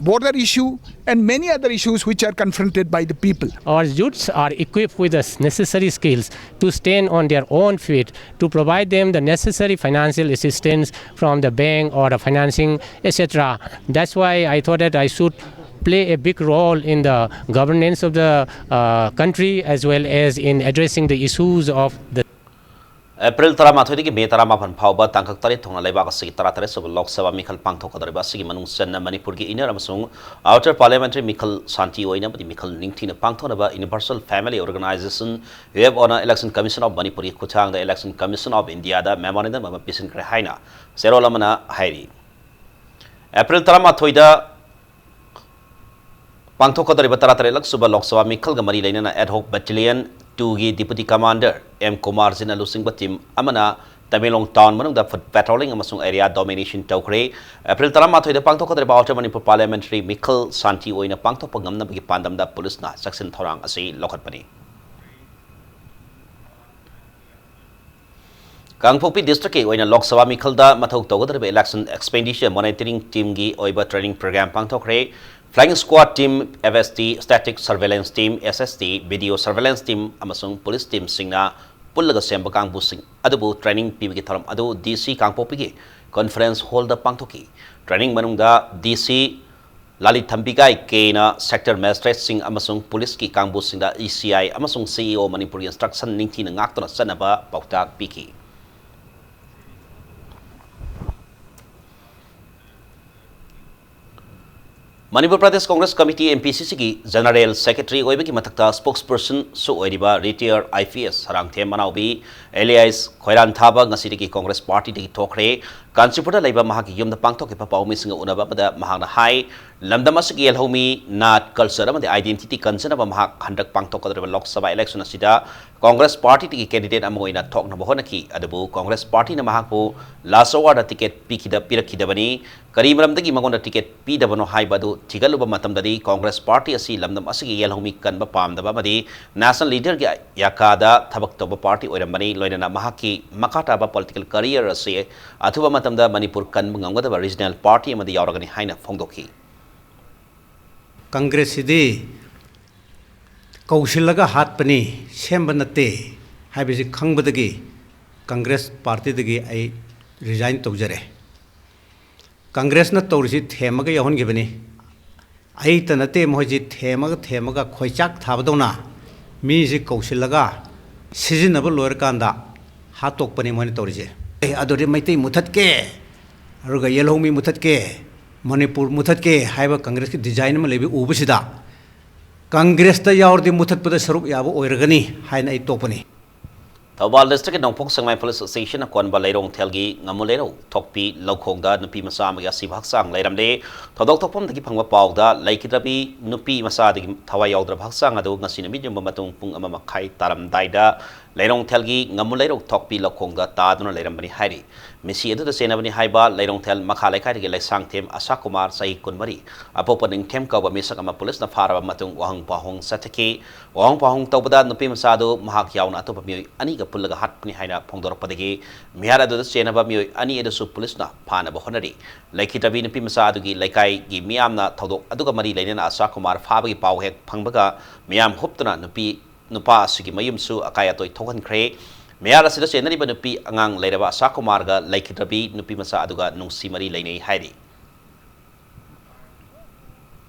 border issue and many other issues which are confronted by the people. Our youths are equipped with the necessary skills to stand on their own feet, to provide them the necessary financial assistance from the bank or the financing, et cetera. That's why I thought that I should play a big role in the governance of the uh, country as well as in addressing the issues of the April ꯇꯔꯥꯃꯥꯊꯣꯏꯗꯒꯤ May ꯇꯔꯥꯃꯥꯄꯟ ꯐꯥꯎꯕ ꯇꯥꯡꯀꯛ ꯇꯔꯦꯠ ꯊꯨꯡꯅ ꯂꯩꯕꯥꯛ ꯑꯁꯤꯒꯤ ꯇꯔꯥꯇꯔꯦꯠ ꯁꯨꯕ ꯂꯣꯛ ꯁꯚꯥ ꯃꯤꯈꯜ ꯄꯥꯡꯊꯣꯛꯀꯗꯧꯔꯤꯕ ꯑꯁꯤꯒꯤ ꯃꯅꯨꯡ ꯆꯟꯅ ꯃꯅꯤꯄꯨꯔꯒꯤ inner ꯑꯃꯁꯨꯡ outer parliamentary ꯃꯤꯈꯜ ꯁꯥꯟꯇꯤ ꯑꯣꯏꯅ ꯑꯃꯗꯤ ꯃꯤꯈꯜ ꯅꯤꯡꯊꯤꯅ ꯄꯥꯡꯊꯣꯛꯅꯕ Universal Family Organization, UFOꯅ Election Commission of ꯃꯅꯤꯄꯨꯔꯒꯤ ꯈꯨꯠꯊꯥꯡꯗ Election Commission of Indiaꯗ memorandum ꯑꯃ ꯄꯤꯁꯤꯟꯈ꯭ꯔꯦ ꯍꯥꯏꯅ ꯆꯦꯔꯣꯜ ꯑꯃꯅ ꯍꯥꯏꯔꯤ꯫ April ꯇꯔꯥꯃꯥꯊꯣꯏꯗ ꯄꯥꯡꯊꯣꯛꯀꯗꯧꯔꯤꯕ ꯇꯔꯥꯇꯔꯦꯠꯂꯛ ꯁꯨꯕ ꯂꯣꯛ ꯁꯚꯥ ꯃꯤꯈꯜꯒ ꯃꯔꯤ ꯂꯩꯅꯅ Ad Hoc Battalion twoꯒꯤ Deputy Commander M ꯀꯨꯃꯥꯔꯖꯤꯠꯅ ꯂꯨꯆꯤꯡꯕ team ꯑꯃꯅ ꯇꯃꯦꯡꯂꯣꯡ town ꯃꯅꯨꯡꯗ foot patrolling ꯑꯃꯁꯨꯡ area domination ꯇꯧꯈ꯭ꯔꯦ꯫ April ꯇꯔꯥꯃꯥꯊꯣꯏꯗ ꯄꯥꯡꯊꯣꯛꯀꯗꯧꯔꯤꯕ Outer Manipur Parliamentary ꯃꯤꯈꯜ ꯁꯥꯟꯇꯤ ꯑꯣꯏꯅ ꯄꯥꯡꯊꯣꯛꯄ ꯉꯝꯅꯕꯒꯤ ꯄꯥꯟꯗꯝꯗ ꯄꯨꯂꯤꯁꯅ ꯆꯦꯛꯁꯤꯟ ꯊꯧꯔꯥꯡ ꯑꯁꯤ ꯂꯧꯈꯠꯄꯅꯤ꯫ ꯀꯥꯡꯄꯣꯛꯄꯤ districtꯀꯤ ꯑꯣꯏꯅ ꯂꯣꯛ ꯁꯚꯥ ꯃꯤꯈꯜꯗ ꯃꯊꯧ ꯇꯧꯒꯗꯧꯔꯤꯕ election expenditure monitoring teamꯒꯤ ꯑꯣꯏꯕ training program ꯄꯥꯡꯊꯣꯛꯈ꯭ꯔꯦ꯫ Flying Squad team, F S T, Static Surveillance team, S S T, Video Surveillance team ꯑꯃꯁꯨꯡ police teamꯁꯤꯡꯅ ꯄꯨꯜꯂꯒ ꯁꯦꯝꯕ ꯀꯥꯡꯕꯨꯁꯤꯡ ꯑꯗꯨꯕꯨ training ꯄꯤꯕꯒꯤ ꯊꯧꯔꯝ ꯑꯗꯨ D C ꯀꯥꯡꯄꯣꯛꯄꯤꯒꯤ conference hallꯗ ꯄꯥꯡꯊꯣꯛꯈꯤ꯫ Training ꯃꯅꯨꯡꯗ D C ꯂꯥꯂꯤꯊꯝꯕꯤꯒꯥꯏ Kꯅ sector magistrateꯁꯤꯡ ꯑꯃꯁꯨꯡ ꯄꯨꯂꯤꯁꯀꯤ ꯀꯥꯡꯕꯨꯁꯤꯡꯗ E C I ꯑꯃꯁꯨꯡ C E O ꯃꯅꯤꯄꯨꯔꯒꯤ instruction ꯅꯤꯡꯊꯤꯅ ꯉꯥꯛꯇꯨꯅ ꯆꯠꯅꯕ ꯄꯥꯎꯇꯥꯛ ꯄꯤꯈꯤ꯫ Manipur Pradesh Congress committee, M P C Cꯒꯤ General Secretary ꯑꯣꯏꯕꯒꯤ ꯃꯊꯛꯇ spokespersonꯁꯨ ꯑꯣꯏꯔꯤꯕ retired I P S Sarangthem ꯃꯅꯥꯎꯕꯤ alias ꯈꯣꯏꯔꯥꯟꯊꯥꯕ ꯉꯁꯤꯗꯒꯤ ꯀꯣꯡꯒ꯭ꯔꯦꯁ ꯄꯥꯔꯇꯤꯗꯒꯤ ꯊꯣꯛꯈ꯭ꯔꯦ꯫ ꯀꯥꯟꯆꯤꯄꯨꯔꯗ ꯂꯩꯕ ꯃꯍꯥꯛꯀꯤ ꯌꯨꯝꯗ ꯄꯥꯡꯊꯣꯛꯈꯤꯕ ꯄꯥꯎꯃꯤꯁꯤꯡꯒ ꯎꯅꯕ ꯑꯃꯗ ꯃꯍꯥꯛꯅ ꯍꯥꯏ, ꯂꯝꯗꯝ ꯑꯁꯤꯒꯤ ꯌꯦꯜꯍꯧꯃꯤ, ꯅꯥꯠ, ꯀꯜꯆꯔ ꯑꯃꯗꯤ ꯑꯥꯏꯗꯦꯟꯇꯤꯇꯤ ꯀꯟꯖꯅꯕ ꯃꯍꯥꯛ ꯍꯟꯗꯛ ꯄꯥꯡꯊꯣꯛꯀꯗꯧꯔꯤꯕ ꯂꯣꯛ ꯁꯚꯥ ꯏꯂꯦꯛꯁꯟ ꯑꯁꯤꯗ ꯀꯣꯡꯒ꯭ꯔꯦꯁ ꯄꯥꯔꯇꯤꯗꯒꯤ ꯀꯦꯟꯗꯤꯗꯦꯠ ꯑꯃ ꯑꯣꯏꯅ ꯊꯣꯛꯅꯕ ꯍꯣꯠꯅꯈꯤ꯫ ꯑꯗꯨꯕꯨ ꯀꯣꯡꯒ꯭ꯔꯦꯁ ꯄꯥꯔꯇꯤꯅ ꯃꯍꯥꯛꯄꯨ ꯂꯥꯁ ꯑꯋꯥꯔꯗ ꯇꯤꯀꯦꯠ ꯄꯤꯈꯤꯗ-, ꯄꯤꯔꯛꯈꯤꯗꯕꯅꯤ꯫ ꯀꯔꯤ ꯃꯔꯝꯗꯒꯤ ꯃꯉꯣꯟꯗ ꯇꯤꯀꯦꯠ ꯄꯤꯗꯕꯅꯣ ꯍꯥꯏꯕ ꯑꯗꯨ ꯊꯤꯒꯠꯂꯨꯕ ꯃꯇꯝꯗꯗꯤ ꯀꯣꯡꯒ꯭ꯔꯦꯁ ꯄꯥꯔꯇꯤ ꯑꯁꯤ ꯂꯝꯗꯝ ꯑꯁꯤꯒꯤ ꯌꯦꯜꯍꯧꯃꯤ ꯀꯟꯕ ꯄꯥꯝꯗꯕ ꯑꯃꯗꯤ ꯅꯦꯁꯅꯦꯜ ꯂꯤꯗꯔꯒꯤ ꯌꯥꯀꯥꯗ ꯊꯕꯛ ꯇꯧꯕ ꯄꯥꯔꯇꯤ ꯑꯣꯏꯔꯝꯕꯅꯤ꯫ ꯂꯣꯏꯅꯅ ꯃꯍꯥꯛꯀꯤ ꯃꯈꯥ ꯇꯥꯕ ꯄꯣꯂꯤꯇꯤꯀꯦꯜ ꯀꯦꯔꯤꯌꯔ ꯑꯁꯤ ꯑꯊꯨꯕ ꯃꯇꯝꯗ ꯃꯅꯤꯄꯨꯔ ꯀꯟꯕ ꯉꯝꯒꯗꯕ ꯔꯤꯖꯅꯦꯜ ꯄꯥꯔꯇꯤ ꯑꯃꯗ ꯌꯥꯎꯔꯒꯅꯤ ꯍꯥꯏꯅ ꯐꯣꯡꯗꯣꯛꯈꯤ꯫ ꯀꯪꯒ꯭ꯔꯦꯁꯁꯤꯗꯤ ꯀꯧꯁꯤꯜꯂꯒ ꯍꯥꯠꯄꯅꯤ, ꯁꯦꯝꯕ ꯅꯠꯇꯦ ꯍꯥꯏꯕꯁꯤ ꯈꯪꯕꯗꯒꯤ ꯀꯪꯒ꯭ꯔꯦꯁ ꯄꯥꯔꯇꯤꯗꯒꯤ ꯑꯩ ꯔꯤꯖꯥꯏꯟ ꯇꯧꯖꯔꯦ꯫ ꯀꯪꯒ꯭ꯔꯦꯁꯅ ꯇꯧꯔꯤꯁꯤ ꯊꯦꯝꯃꯒ ꯌꯥꯎꯍꯟꯈꯤꯕꯅꯤ꯫ ꯑꯩꯇ ꯅꯠꯇꯦ, ꯃꯈꯣꯏꯁꯤ ꯊꯦꯝꯃꯒ ꯊꯦꯝꯃꯒ ꯈꯣꯏꯆꯥꯛ ꯊꯥꯕꯗꯧꯅ ꯃꯤꯁꯤ ꯀꯧꯁꯤꯜꯂꯒ ꯁꯤꯖꯤꯟꯅꯕ ꯂꯣꯏꯔꯀꯥꯟꯗ ꯍꯥꯠꯇꯣꯛꯄꯅꯤ ꯃꯣꯏꯅ ꯇꯧꯔꯤꯁꯦ꯫ ꯑꯦ, ꯑꯗꯨꯗꯤ ꯃꯩꯇꯩ ꯃꯨꯊꯠꯀꯦ, ꯑꯗꯨꯒ ꯌꯦꯜꯍꯧꯃꯤ ꯃꯨꯊꯠꯀꯦ, ꯃꯅꯤꯄꯨꯔ ꯃꯨꯊꯠꯀꯦ ꯍꯥꯏꯕ ꯀꯪꯒ꯭ꯔꯦꯁꯀꯤ ꯗꯤꯖꯥꯏꯟ ꯑꯃ ꯂꯩꯕ ꯎꯕꯁꯤꯗ ꯀꯪꯒ꯭ꯔꯦꯁꯇ ꯌꯥꯎꯔꯗꯤ ꯃꯨꯊꯠꯄꯗ ꯁꯔꯨꯛ ꯌꯥꯕ ꯑꯣꯏꯔꯒꯅꯤ ꯍꯥꯏꯅ ꯑꯩ ꯇꯣꯛꯄꯅꯤ꯫ ꯊꯧꯕꯥꯜ ꯗꯤꯁꯇ꯭ꯔꯤꯛꯀꯤ ꯅꯣꯡꯄꯣꯛ ꯁꯦꯛꯃꯥꯏ ꯄꯨꯂꯤꯁ ꯁ꯭ꯇꯦꯁꯟꯅ ꯀꯣꯟꯕ ꯂꯩꯔꯣꯡ ꯊꯦꯜꯒꯤ ꯉꯥꯃꯨ ꯂꯩꯔꯧ ꯊꯣꯛꯄꯤ ꯂꯧꯈꯣꯡꯗ ꯅꯨꯄꯤ ꯃꯆꯥ ꯑꯃꯒꯤ ꯑꯁꯤꯕ ꯍꯛꯆꯥꯡ ꯂꯩꯔꯝꯂꯦ꯫ ꯊꯧꯗꯣꯛ ꯊꯣꯛꯐꯝꯗꯒꯤ ꯐꯪꯕ ꯄꯥꯎꯗ ꯂꯩꯈꯤꯗ꯭ꯔꯕꯤ ꯅꯨꯄꯤ ꯃꯆꯥꯗꯨꯒꯤ ꯊꯋꯥꯏ ꯌꯥꯎꯗ꯭ꯔꯕ ꯍꯛꯆꯥꯡ ꯑꯗꯨ ꯉꯁꯤ ꯅꯨꯃꯤꯠ ꯌꯨꯡꯕ ꯃꯇꯨꯡ ꯄꯨꯡ ꯑꯃ ꯃꯈꯥꯏ ꯇꯥꯔꯝꯗꯥꯏꯗ ꯂꯩꯔꯣꯡ ꯊꯦꯜꯒꯤ ꯉꯥꯃꯨ ꯂꯩꯔꯧ ꯊꯣꯛꯄꯤ ꯂꯧꯈꯣꯡꯗ ꯇꯥꯗꯨꯅ ꯂꯩꯔꯝꯕꯅꯤ ꯍꯥꯏꯔꯤ꯫ ꯃꯤꯁꯤ ꯑꯗꯨꯗ ꯆꯦꯟꯅꯕꯅꯤ ꯍꯥꯏꯕ ꯂꯩꯔꯣꯡꯊꯦꯜ ꯃꯈꯥ ꯂꯩꯀꯥꯏꯗꯒꯤ ꯂꯩꯁꯥꯡꯊꯦꯝ ꯑꯁꯥ ꯀꯨꯃꯥꯔ, ꯆꯍꯤ ꯀꯨꯟꯃꯔꯤ, ꯑꯄꯣꯛꯄ ꯅꯤꯡꯊꯦꯝ ꯀꯧꯕ ꯃꯤꯁꯛ ꯑꯃ ꯄꯨꯂꯤꯁꯅ ꯐꯥꯔꯕ ꯃꯇꯨꯡ ꯋꯥꯍꯪ ꯄꯥꯎꯍꯪ ꯆꯠꯊꯈꯤ꯫ ꯋꯥꯍꯪ ꯄꯥꯎꯍꯪ ꯇꯧꯕꯗ ꯅꯨꯄꯤ ꯃꯆꯥ ꯑꯗꯨ ꯃꯍꯥꯛ ꯌꯥꯎꯅ ꯑꯇꯣꯞꯄ ꯃꯤꯑꯣꯏ ꯑꯅꯤꯒ ꯄꯨꯜꯂꯒ ꯍꯥꯠꯄꯅꯤ ꯍꯥꯏꯅ ꯐꯣꯡꯗꯣꯔꯛꯄꯗꯒꯤ ꯃꯤꯍꯥꯠ ꯑꯗꯨꯗ ꯆꯦꯟꯅꯕ ꯃꯤꯑꯣꯏ ꯑꯅꯤ ꯑꯗꯨꯁꯨ ꯄꯨꯂꯤꯁꯅ ꯐꯥꯅꯕ ꯍꯣꯠꯅꯔꯤ꯫ ꯂꯩꯈꯤꯗ꯭ꯔꯕꯤ ꯅꯨꯄꯤ ꯃꯆꯥ ꯑꯗꯨꯒꯤ ꯂꯩꯀꯥꯏꯒꯤ ꯃꯤꯌꯥꯝꯅ ꯊꯧꯗꯣꯛ ꯑꯗꯨꯒ ꯃꯔꯤ ꯂꯩꯅꯅ ꯑꯁꯥ ꯀꯨꯃꯥꯔ ꯐꯥꯕꯒꯤ ꯄꯥꯎ ꯍꯦꯛ ꯐꯪꯕꯒ ꯃꯤꯌꯥꯝ ꯍꯨꯞꯇꯨꯅ ꯅꯨꯄꯤ ꯅꯨꯄꯥ ꯑꯁꯤꯒꯤ ꯃꯌꯨꯝꯁꯨ ꯑꯀꯥꯏ ꯑꯇꯣꯏ ꯊꯣꯛꯍꯟꯈ꯭ꯔꯦ꯫ ꯃꯤꯍꯥꯠ ꯑꯁꯤꯗ ꯆꯦꯟꯅꯔꯤꯕ ꯅꯨꯄꯤ ꯑꯉꯥꯡ ꯂꯩꯔꯕ ꯑꯁꯥ ꯀꯨꯃꯥꯔꯒ ꯂꯩꯈꯤꯗ꯭ꯔꯕꯤ ꯅꯨꯄꯤ ꯃꯆꯥ ꯑꯗꯨꯒ ꯅꯨꯡꯁꯤ ꯃꯔꯤ ꯂꯩꯅꯩ ꯍꯥꯏꯔꯤ꯫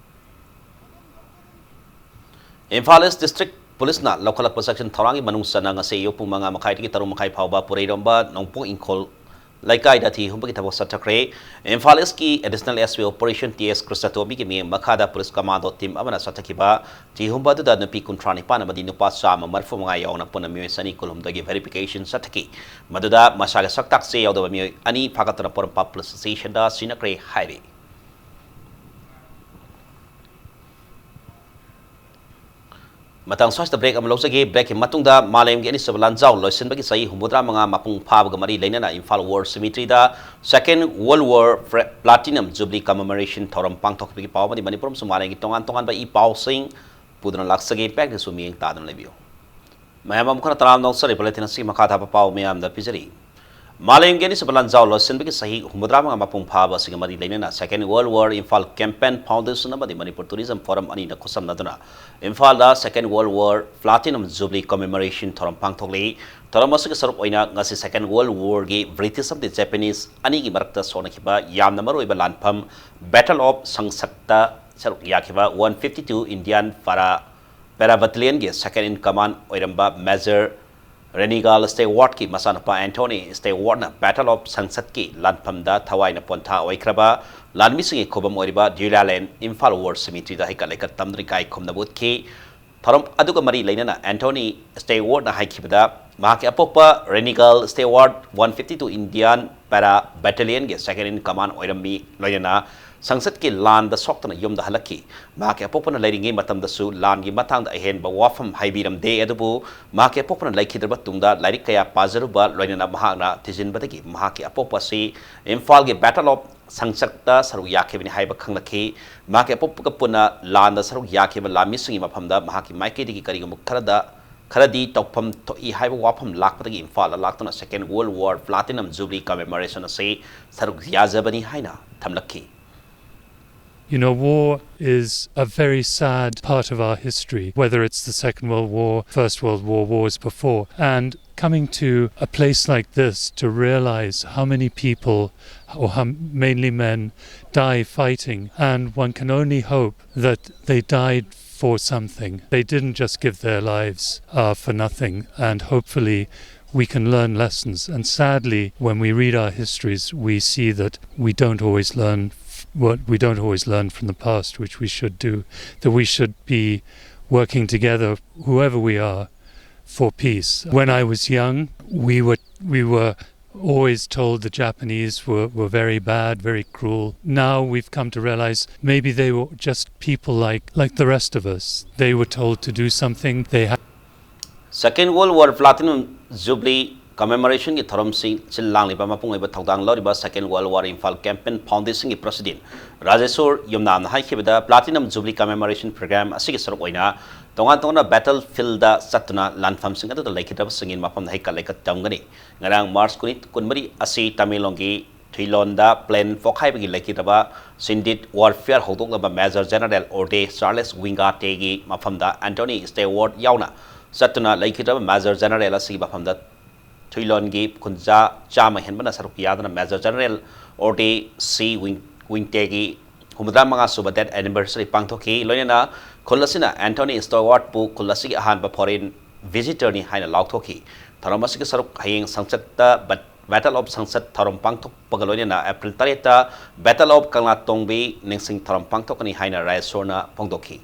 ꯏꯝꯐꯥꯜ ꯏꯁ ꯗꯤꯁꯇ꯭ꯔꯤꯛ ꯄꯨꯂꯤꯁꯅ ꯂꯧꯈꯠꯂꯛꯄ ꯆꯦꯛꯁꯤꯟ ꯊꯧꯔꯥꯡꯒꯤ ꯃꯅꯨꯡ ꯆꯟꯅ ꯉꯁꯤ ꯑꯌꯨꯛ ꯄꯨꯡ ꯃꯉꯥ ꯃꯈꯥꯏꯗꯒꯤ ꯇꯔꯨꯛ ꯃꯈꯥꯏ ꯐꯥꯎꯕ ꯄꯨꯔꯩꯔꯣꯝꯕ ꯅꯣꯡꯄꯣꯛ ꯏꯪꯈꯣꯜ ꯂꯩꯀꯥꯏꯗ ꯊꯤ ꯍꯨꯝꯕꯒꯤ ꯊꯕꯛ ꯆꯠꯊꯈ꯭ꯔꯦ꯫ ꯏꯝꯐꯥꯜ ꯏꯁꯀꯤ additional S P operation T S ꯀ꯭ꯔꯤꯁꯅꯇꯣꯝꯕꯤꯒꯤ ꯃꯤꯠꯌꯦꯡ ꯃꯈꯥꯗ ꯄꯨꯂꯤꯁ ꯀꯃꯥꯟꯗꯣ ꯇꯤꯝ ꯑꯃꯅ ꯆꯠꯊꯈꯤꯕ ꯊꯤ ꯍꯨꯝꯕ ꯑꯗꯨꯗ ꯅꯨꯄꯤ ꯀꯨꯟꯊ꯭ꯔꯥ ꯅꯤꯄꯥꯟ ꯑꯃꯗꯤ ꯅꯨꯄꯥ ꯆꯥꯝꯃ ꯃꯔꯤꯐꯨ ꯃꯉꯥ ꯌꯥꯎꯅ ꯄꯨꯟꯅ ꯃꯤꯑꯣꯏ ꯆꯅꯤ ꯀꯨꯟꯍꯨꯝꯗꯣꯏꯒꯤ ꯚꯦꯔꯤꯐꯤꯀꯦꯁꯟ ꯆꯠꯊꯈꯤ꯫ ꯃꯗꯨꯗ ꯃꯁꯥꯒꯤ ꯁꯛꯇꯥꯛ ꯆꯦ ꯌꯥꯎꯗꯕ ꯃꯤꯑꯣꯏ ꯑꯅꯤ ꯐꯥꯒꯠꯇꯨꯅ ꯄꯣꯔꯣꯝꯄꯥꯠ ꯄꯨꯂꯤꯁ ꯁ꯭ꯇꯦꯁꯟꯗ ꯁꯤꯟꯅꯈ꯭ꯔꯦ ꯍꯥꯏꯔꯤ꯫ ꯃꯇꯥꯡ ꯑꯁꯤꯗ ꯕ꯭ꯔꯦꯛ ꯑꯃ ꯂꯧꯖꯒꯦ꯫ ꯕ꯭ꯔꯦꯛꯀꯤ ꯃꯇꯨꯡꯗ ꯃꯥꯂꯦꯝꯒꯤ ꯑꯅꯤꯁꯨꯕ ꯂꯥꯟꯖꯥꯎ ꯂꯣꯏꯁꯤꯟꯕꯒꯤ ꯆꯍꯤ ꯍꯨꯝꯐꯨꯇꯔꯥ ꯃꯉꯥ ꯃꯄꯨꯡ ꯐꯥꯕꯒ ꯃꯔꯤ ꯂꯩꯅꯅ ꯏꯝꯐꯥꯜ ꯋꯥꯔ ꯁꯤꯃꯤꯇ꯭ꯔꯤꯗ Second World War Platinum Jubilee Commemoration ꯊꯧꯔꯝ ꯄꯥꯡꯊꯣꯛꯈꯤꯕꯒꯤ ꯄꯥꯎ ꯑꯃꯗꯤ ꯃꯅꯤꯄꯨꯔ ꯑꯃꯁꯨꯡ ꯃꯥꯂꯦꯝꯒꯤ ꯇꯣꯉꯥꯟ ꯇꯣꯉꯥꯟꯕ ꯏ ꯄꯥꯎꯁꯤꯡ ꯄꯨꯗꯨꯅ ꯂꯥꯛꯆꯒꯦ꯫ ꯕ꯭ꯔꯦꯛꯇꯁꯨ ꯃꯤꯠꯌꯦꯡ ꯇꯥꯗꯨꯅ ꯂꯩꯕꯤꯌꯨ꯫ ꯃꯌꯥꯝ ꯑꯃꯨꯛ ꯍꯟꯅ ꯇꯔꯥꯝꯅ ꯑꯣꯛꯆꯔꯤ꯫ ꯕꯨꯂꯦꯇꯤꯟ ꯑꯁꯤꯒꯤ ꯃꯈꯥ ꯊꯥꯕ ꯄꯥꯎ ꯃꯌꯥꯝꯗ ꯄꯤꯖꯔꯤ꯫ ꯃꯥꯂꯦꯝꯒꯤ ꯑꯅꯤꯁꯨꯕ ꯂꯥꯟꯖꯥꯎ ꯂꯣꯏꯁꯤꯟꯕꯒꯤ ꯆꯍꯤ ꯍꯨꯝꯐꯨꯇꯔꯥ ꯃꯉꯥ ꯃꯄꯨꯡ ꯐꯥꯕ ꯑꯁꯤꯒ ꯃꯔꯤ ꯂꯩꯅꯅ Second World War Imphal Campaign Foundation ꯑꯃꯗꯤ ꯃꯅꯤꯄꯨꯔ ꯇꯨꯔꯤꯖꯝ ꯐꯣꯔꯝ ꯑꯅꯤꯅ ꯈꯨꯠꯁꯝꯅꯗꯨꯅ ꯏꯝꯐꯥꯜꯗ Second World War Platinum Jubilee Commemoration ꯊꯧꯔꯝ ꯄꯥꯡꯊꯣꯛꯂꯤ꯫ ꯊꯧꯔꯝ ꯑꯁꯤꯒꯤ ꯁꯔꯨꯛ ꯑꯣꯏꯅ ꯉꯁꯤ Second World Warꯒꯤ ꯕ꯭ꯔꯤꯇꯤꯁ ꯑꯃꯗꯤ ꯖꯄꯅꯤꯁ ꯑꯅꯤꯒꯤ ꯃꯔꯛꯇ ꯁꯣꯛꯅꯈꯤꯕ ꯌꯥꯝꯅ ꯃꯔꯨꯑꯣꯏꯕ ꯂꯥꯟꯐꯝ Battle of Sangsakꯇ ꯁꯔꯨꯛ ꯌꯥꯈꯤꯕ one fifty two Indian Para Para Battalionꯒꯤ Second in Command ꯑꯣꯏꯔꯝꯕ Major Renigal Stewardꯀꯤ ꯃꯆꯥꯅꯨꯄꯥ Anthony Stewardꯅ Battle of Sangsakꯀꯤ ꯂꯥꯟꯐꯝꯗ ꯊꯋꯥꯏꯅ ꯄꯣꯟꯊꯥ ꯑꯣꯏꯈ꯭ꯔꯕ ꯂꯥꯟꯃꯤꯁꯤꯡꯒꯤ ꯈꯨꯕꯝ ꯑꯣꯏꯔꯤꯕ ꯗ꯭ꯌꯨꯂꯥꯂꯦꯟ ꯏꯝꯐꯥꯜ ꯋꯥꯔ ꯁꯤꯃꯤꯇ꯭ꯔꯤꯗ ꯍꯩꯀꯠ ꯂꯩꯀꯠ ꯇꯝꯗꯨꯅ ꯏꯀꯥꯏ ꯈꯨꯝꯅꯕ ꯎꯠꯈꯤ꯫ ꯊꯧꯔꯝ ꯑꯗꯨꯒ ꯃꯔꯤ ꯂꯩꯅꯅ Anthony Stewardꯅ ꯍꯥꯏꯈꯤꯕꯗ, ꯃꯍꯥꯛꯀꯤ ꯑꯄꯣꯛꯄ Renigal Steward one fifty two Indian Para Battalionꯒꯤ Second in Command ꯑꯣꯏꯔꯝꯃꯤ, ꯂꯣꯏꯅꯅ ꯁꯪꯁꯠꯀꯤ ꯂꯥꯟꯗ ꯁꯣꯛꯇꯅ ꯌꯨꯝꯗ ꯍꯜꯂꯛꯈꯤ꯫ ꯃꯍꯥꯛꯀꯤ ꯑꯄꯣꯛꯄꯅ ꯂꯩꯔꯤꯉꯩ ꯃꯇꯝꯗꯁꯨ ꯂꯥꯟꯒꯤ ꯃꯇꯥꯡꯗ ꯑꯍꯦꯟꯕ ꯋꯥꯐꯝ ꯍꯥꯏꯕꯤꯔꯝꯗꯦ, ꯑꯗꯨꯕꯨ ꯃꯍꯥꯛꯀꯤ ꯑꯄꯣꯛꯄꯅ ꯂꯩꯈꯤꯗ꯭ꯔꯕ ꯇꯨꯡꯗ ꯂꯥꯏꯔꯤꯛ ꯀꯌꯥ ꯄꯥꯖꯔꯨꯕ ꯂꯣꯏꯅꯅ ꯃꯍꯥꯛꯅ ꯊꯤꯖꯤꯟꯕꯗꯒꯤ ꯃꯍꯥꯛꯀꯤ ꯑꯄꯣꯛꯄ ꯑꯁꯤ ꯏꯝꯐꯥꯜꯒꯤ Battle of ꯁꯪꯁꯛꯇ ꯁꯔꯨꯛ ꯌꯥꯈꯤꯕꯅꯤ ꯍꯥꯏꯕ ꯈꯪꯂꯛꯈꯤ꯫ ꯃꯍꯥꯛꯀꯤ ꯑꯄꯣꯛꯄꯒ ꯄꯨꯟꯅ ꯂꯥꯟꯗ ꯁꯔꯨꯛ ꯌꯥꯈꯤꯕ ꯂꯥꯟꯃꯤꯁꯤꯡꯒꯤ ꯃꯐꯝꯗ ꯃꯍꯥꯛꯀꯤ ꯃꯥꯏꯀꯩꯗꯒꯤ ꯀꯔꯤꯒꯨꯝꯕ ꯈꯔꯗ, ꯈꯔꯗꯤ ꯇꯧꯐꯝ ꯊꯣꯛꯏ ꯍꯥꯏꯕ ꯋꯥꯐꯝ ꯂꯥꯛꯄꯗꯒꯤ ꯏꯝꯐꯥꯜꯗ ꯂꯥꯛꯇꯨꯅ Second World War Platinum Jubilee Commemoration ꯑꯁꯤ ꯁꯔꯨꯛ ꯌꯥꯖꯕꯅꯤ ꯍꯥꯏꯅ ꯊꯝꯂꯛꯈꯤ꯫ You know, war is a very sad part of our history, whether it's the Second World War, First World War, wars before. And coming to a place like this to realize how many people, or how, mainly men, die fighting, and one can only hope that they died for something. They didn't just give their lives uh, for nothing, and hopefully We can learn lessons, and sadly, when we read our histories, we see that we don't always learn f- what we don't always learn from the past, which we should do. That we should be working together, whoever we are, for peace. When I was young, we were we were always told the Japanese were, were very bad, very cruel. Now we've come to realize maybe they were just people like like the rest of us. They were told to do something. They had Second World War Platinum Jubilee Commemorationꯒꯤ ꯊꯧꯔꯝꯁꯤ ꯁꯤꯜ ꯂꯥꯡꯂꯤꯕ ꯃꯄꯨꯡ ꯑꯣꯏꯕ ꯊꯧꯗꯥꯡ ꯂꯧꯔꯤꯕ Second World War Imphal Campaign Foundationꯒꯤ President Rajeshor ꯌꯨꯝꯅꯥꯝꯅ ꯍꯥꯏꯈꯤꯕꯗ, Platinum Jubilee Commemoration Program ꯑꯁꯤꯒꯤ ꯁꯔꯨꯛ ꯑꯣꯏꯅ ꯇꯣꯉꯥꯟ ꯇꯣꯉꯥꯟꯕ battle fieldꯗ ꯆꯠꯇꯨꯅ ꯂꯥꯟꯐꯝꯁꯤꯡ ꯑꯗꯨꯗ ꯂꯩꯈꯤꯗ꯭ꯔꯕꯁꯤꯡꯒꯤ ꯃꯐꯝꯗ ꯍꯩꯀꯠ ꯂꯩꯀꯠ ꯇꯝꯒꯅꯤ꯫ ꯉꯔꯥꯡ March ꯀꯨꯟꯃꯔꯤ ꯑꯁꯤ ꯇꯃꯦꯡꯂꯣꯡꯒꯤ ꯊꯨꯏꯂꯣꯟꯗ plane ꯄꯣꯈꯥꯏꯕꯒꯤ ꯂꯩꯈꯤꯗ꯭ꯔꯕ Sindit Warfare ꯍꯧꯗꯣꯛꯂꯕ Major General Orde Charles Wingate ꯒꯤ ꯃꯐꯝꯗ Anthony Stewart ꯌꯥꯎꯅ ꯆꯠꯇꯨꯅ ꯂꯩꯈꯤꯗ꯭ꯔꯕ Major General ꯑꯁꯤꯒꯤ ꯃꯐꯝꯗ ꯊꯨꯏꯂꯣꯟꯒꯤ ꯈꯨꯟꯖꯥ ꯆꯥꯝꯃ ꯍꯦꯟꯕꯅ ꯁꯔꯨꯛ ꯌꯥꯗꯨꯅ Major General Orde C. Wing Wingate ꯒꯤ ꯍꯨꯝꯐꯨꯇꯔꯥ ꯃꯉꯥ ꯁꯨꯕ death anniversary ꯄꯥꯡꯊꯣꯛꯈꯤ꯫ ꯂꯣꯏꯅꯅ ꯈꯨꯜ ꯑꯁꯤꯅ Anthony Stewart ꯄꯨ ꯈꯨꯜ ꯑꯁꯤꯒꯤ ꯑꯍꯥꯟꯕ foreign visitor ꯅꯤ ꯍꯥꯏꯅ ꯂꯥꯎꯊꯣꯛꯈꯤ꯫ ꯊꯧꯔꯝ ꯑꯁꯤꯒꯤ ꯁꯔꯨꯛ ꯍꯌꯦꯡ ꯁꯪꯁꯠꯇ Bat- Battle of Sangsat ꯊꯧꯔꯝ ꯄꯥꯡꯊꯣꯛꯄꯒ ꯂꯣꯏꯅꯅ April ꯇꯔꯦꯠꯇ Battle of ꯀꯪꯂꯥꯇꯣꯡꯕꯤ ꯅꯤꯡꯁꯤꯡ ꯊꯧꯔꯝ ꯄꯥꯡꯊꯣꯛꯀꯅꯤ ꯍꯥꯏꯅ ꯔꯥꯖꯦꯁꯣꯔꯅ ꯐꯣꯡꯗꯣꯛꯈꯤ꯫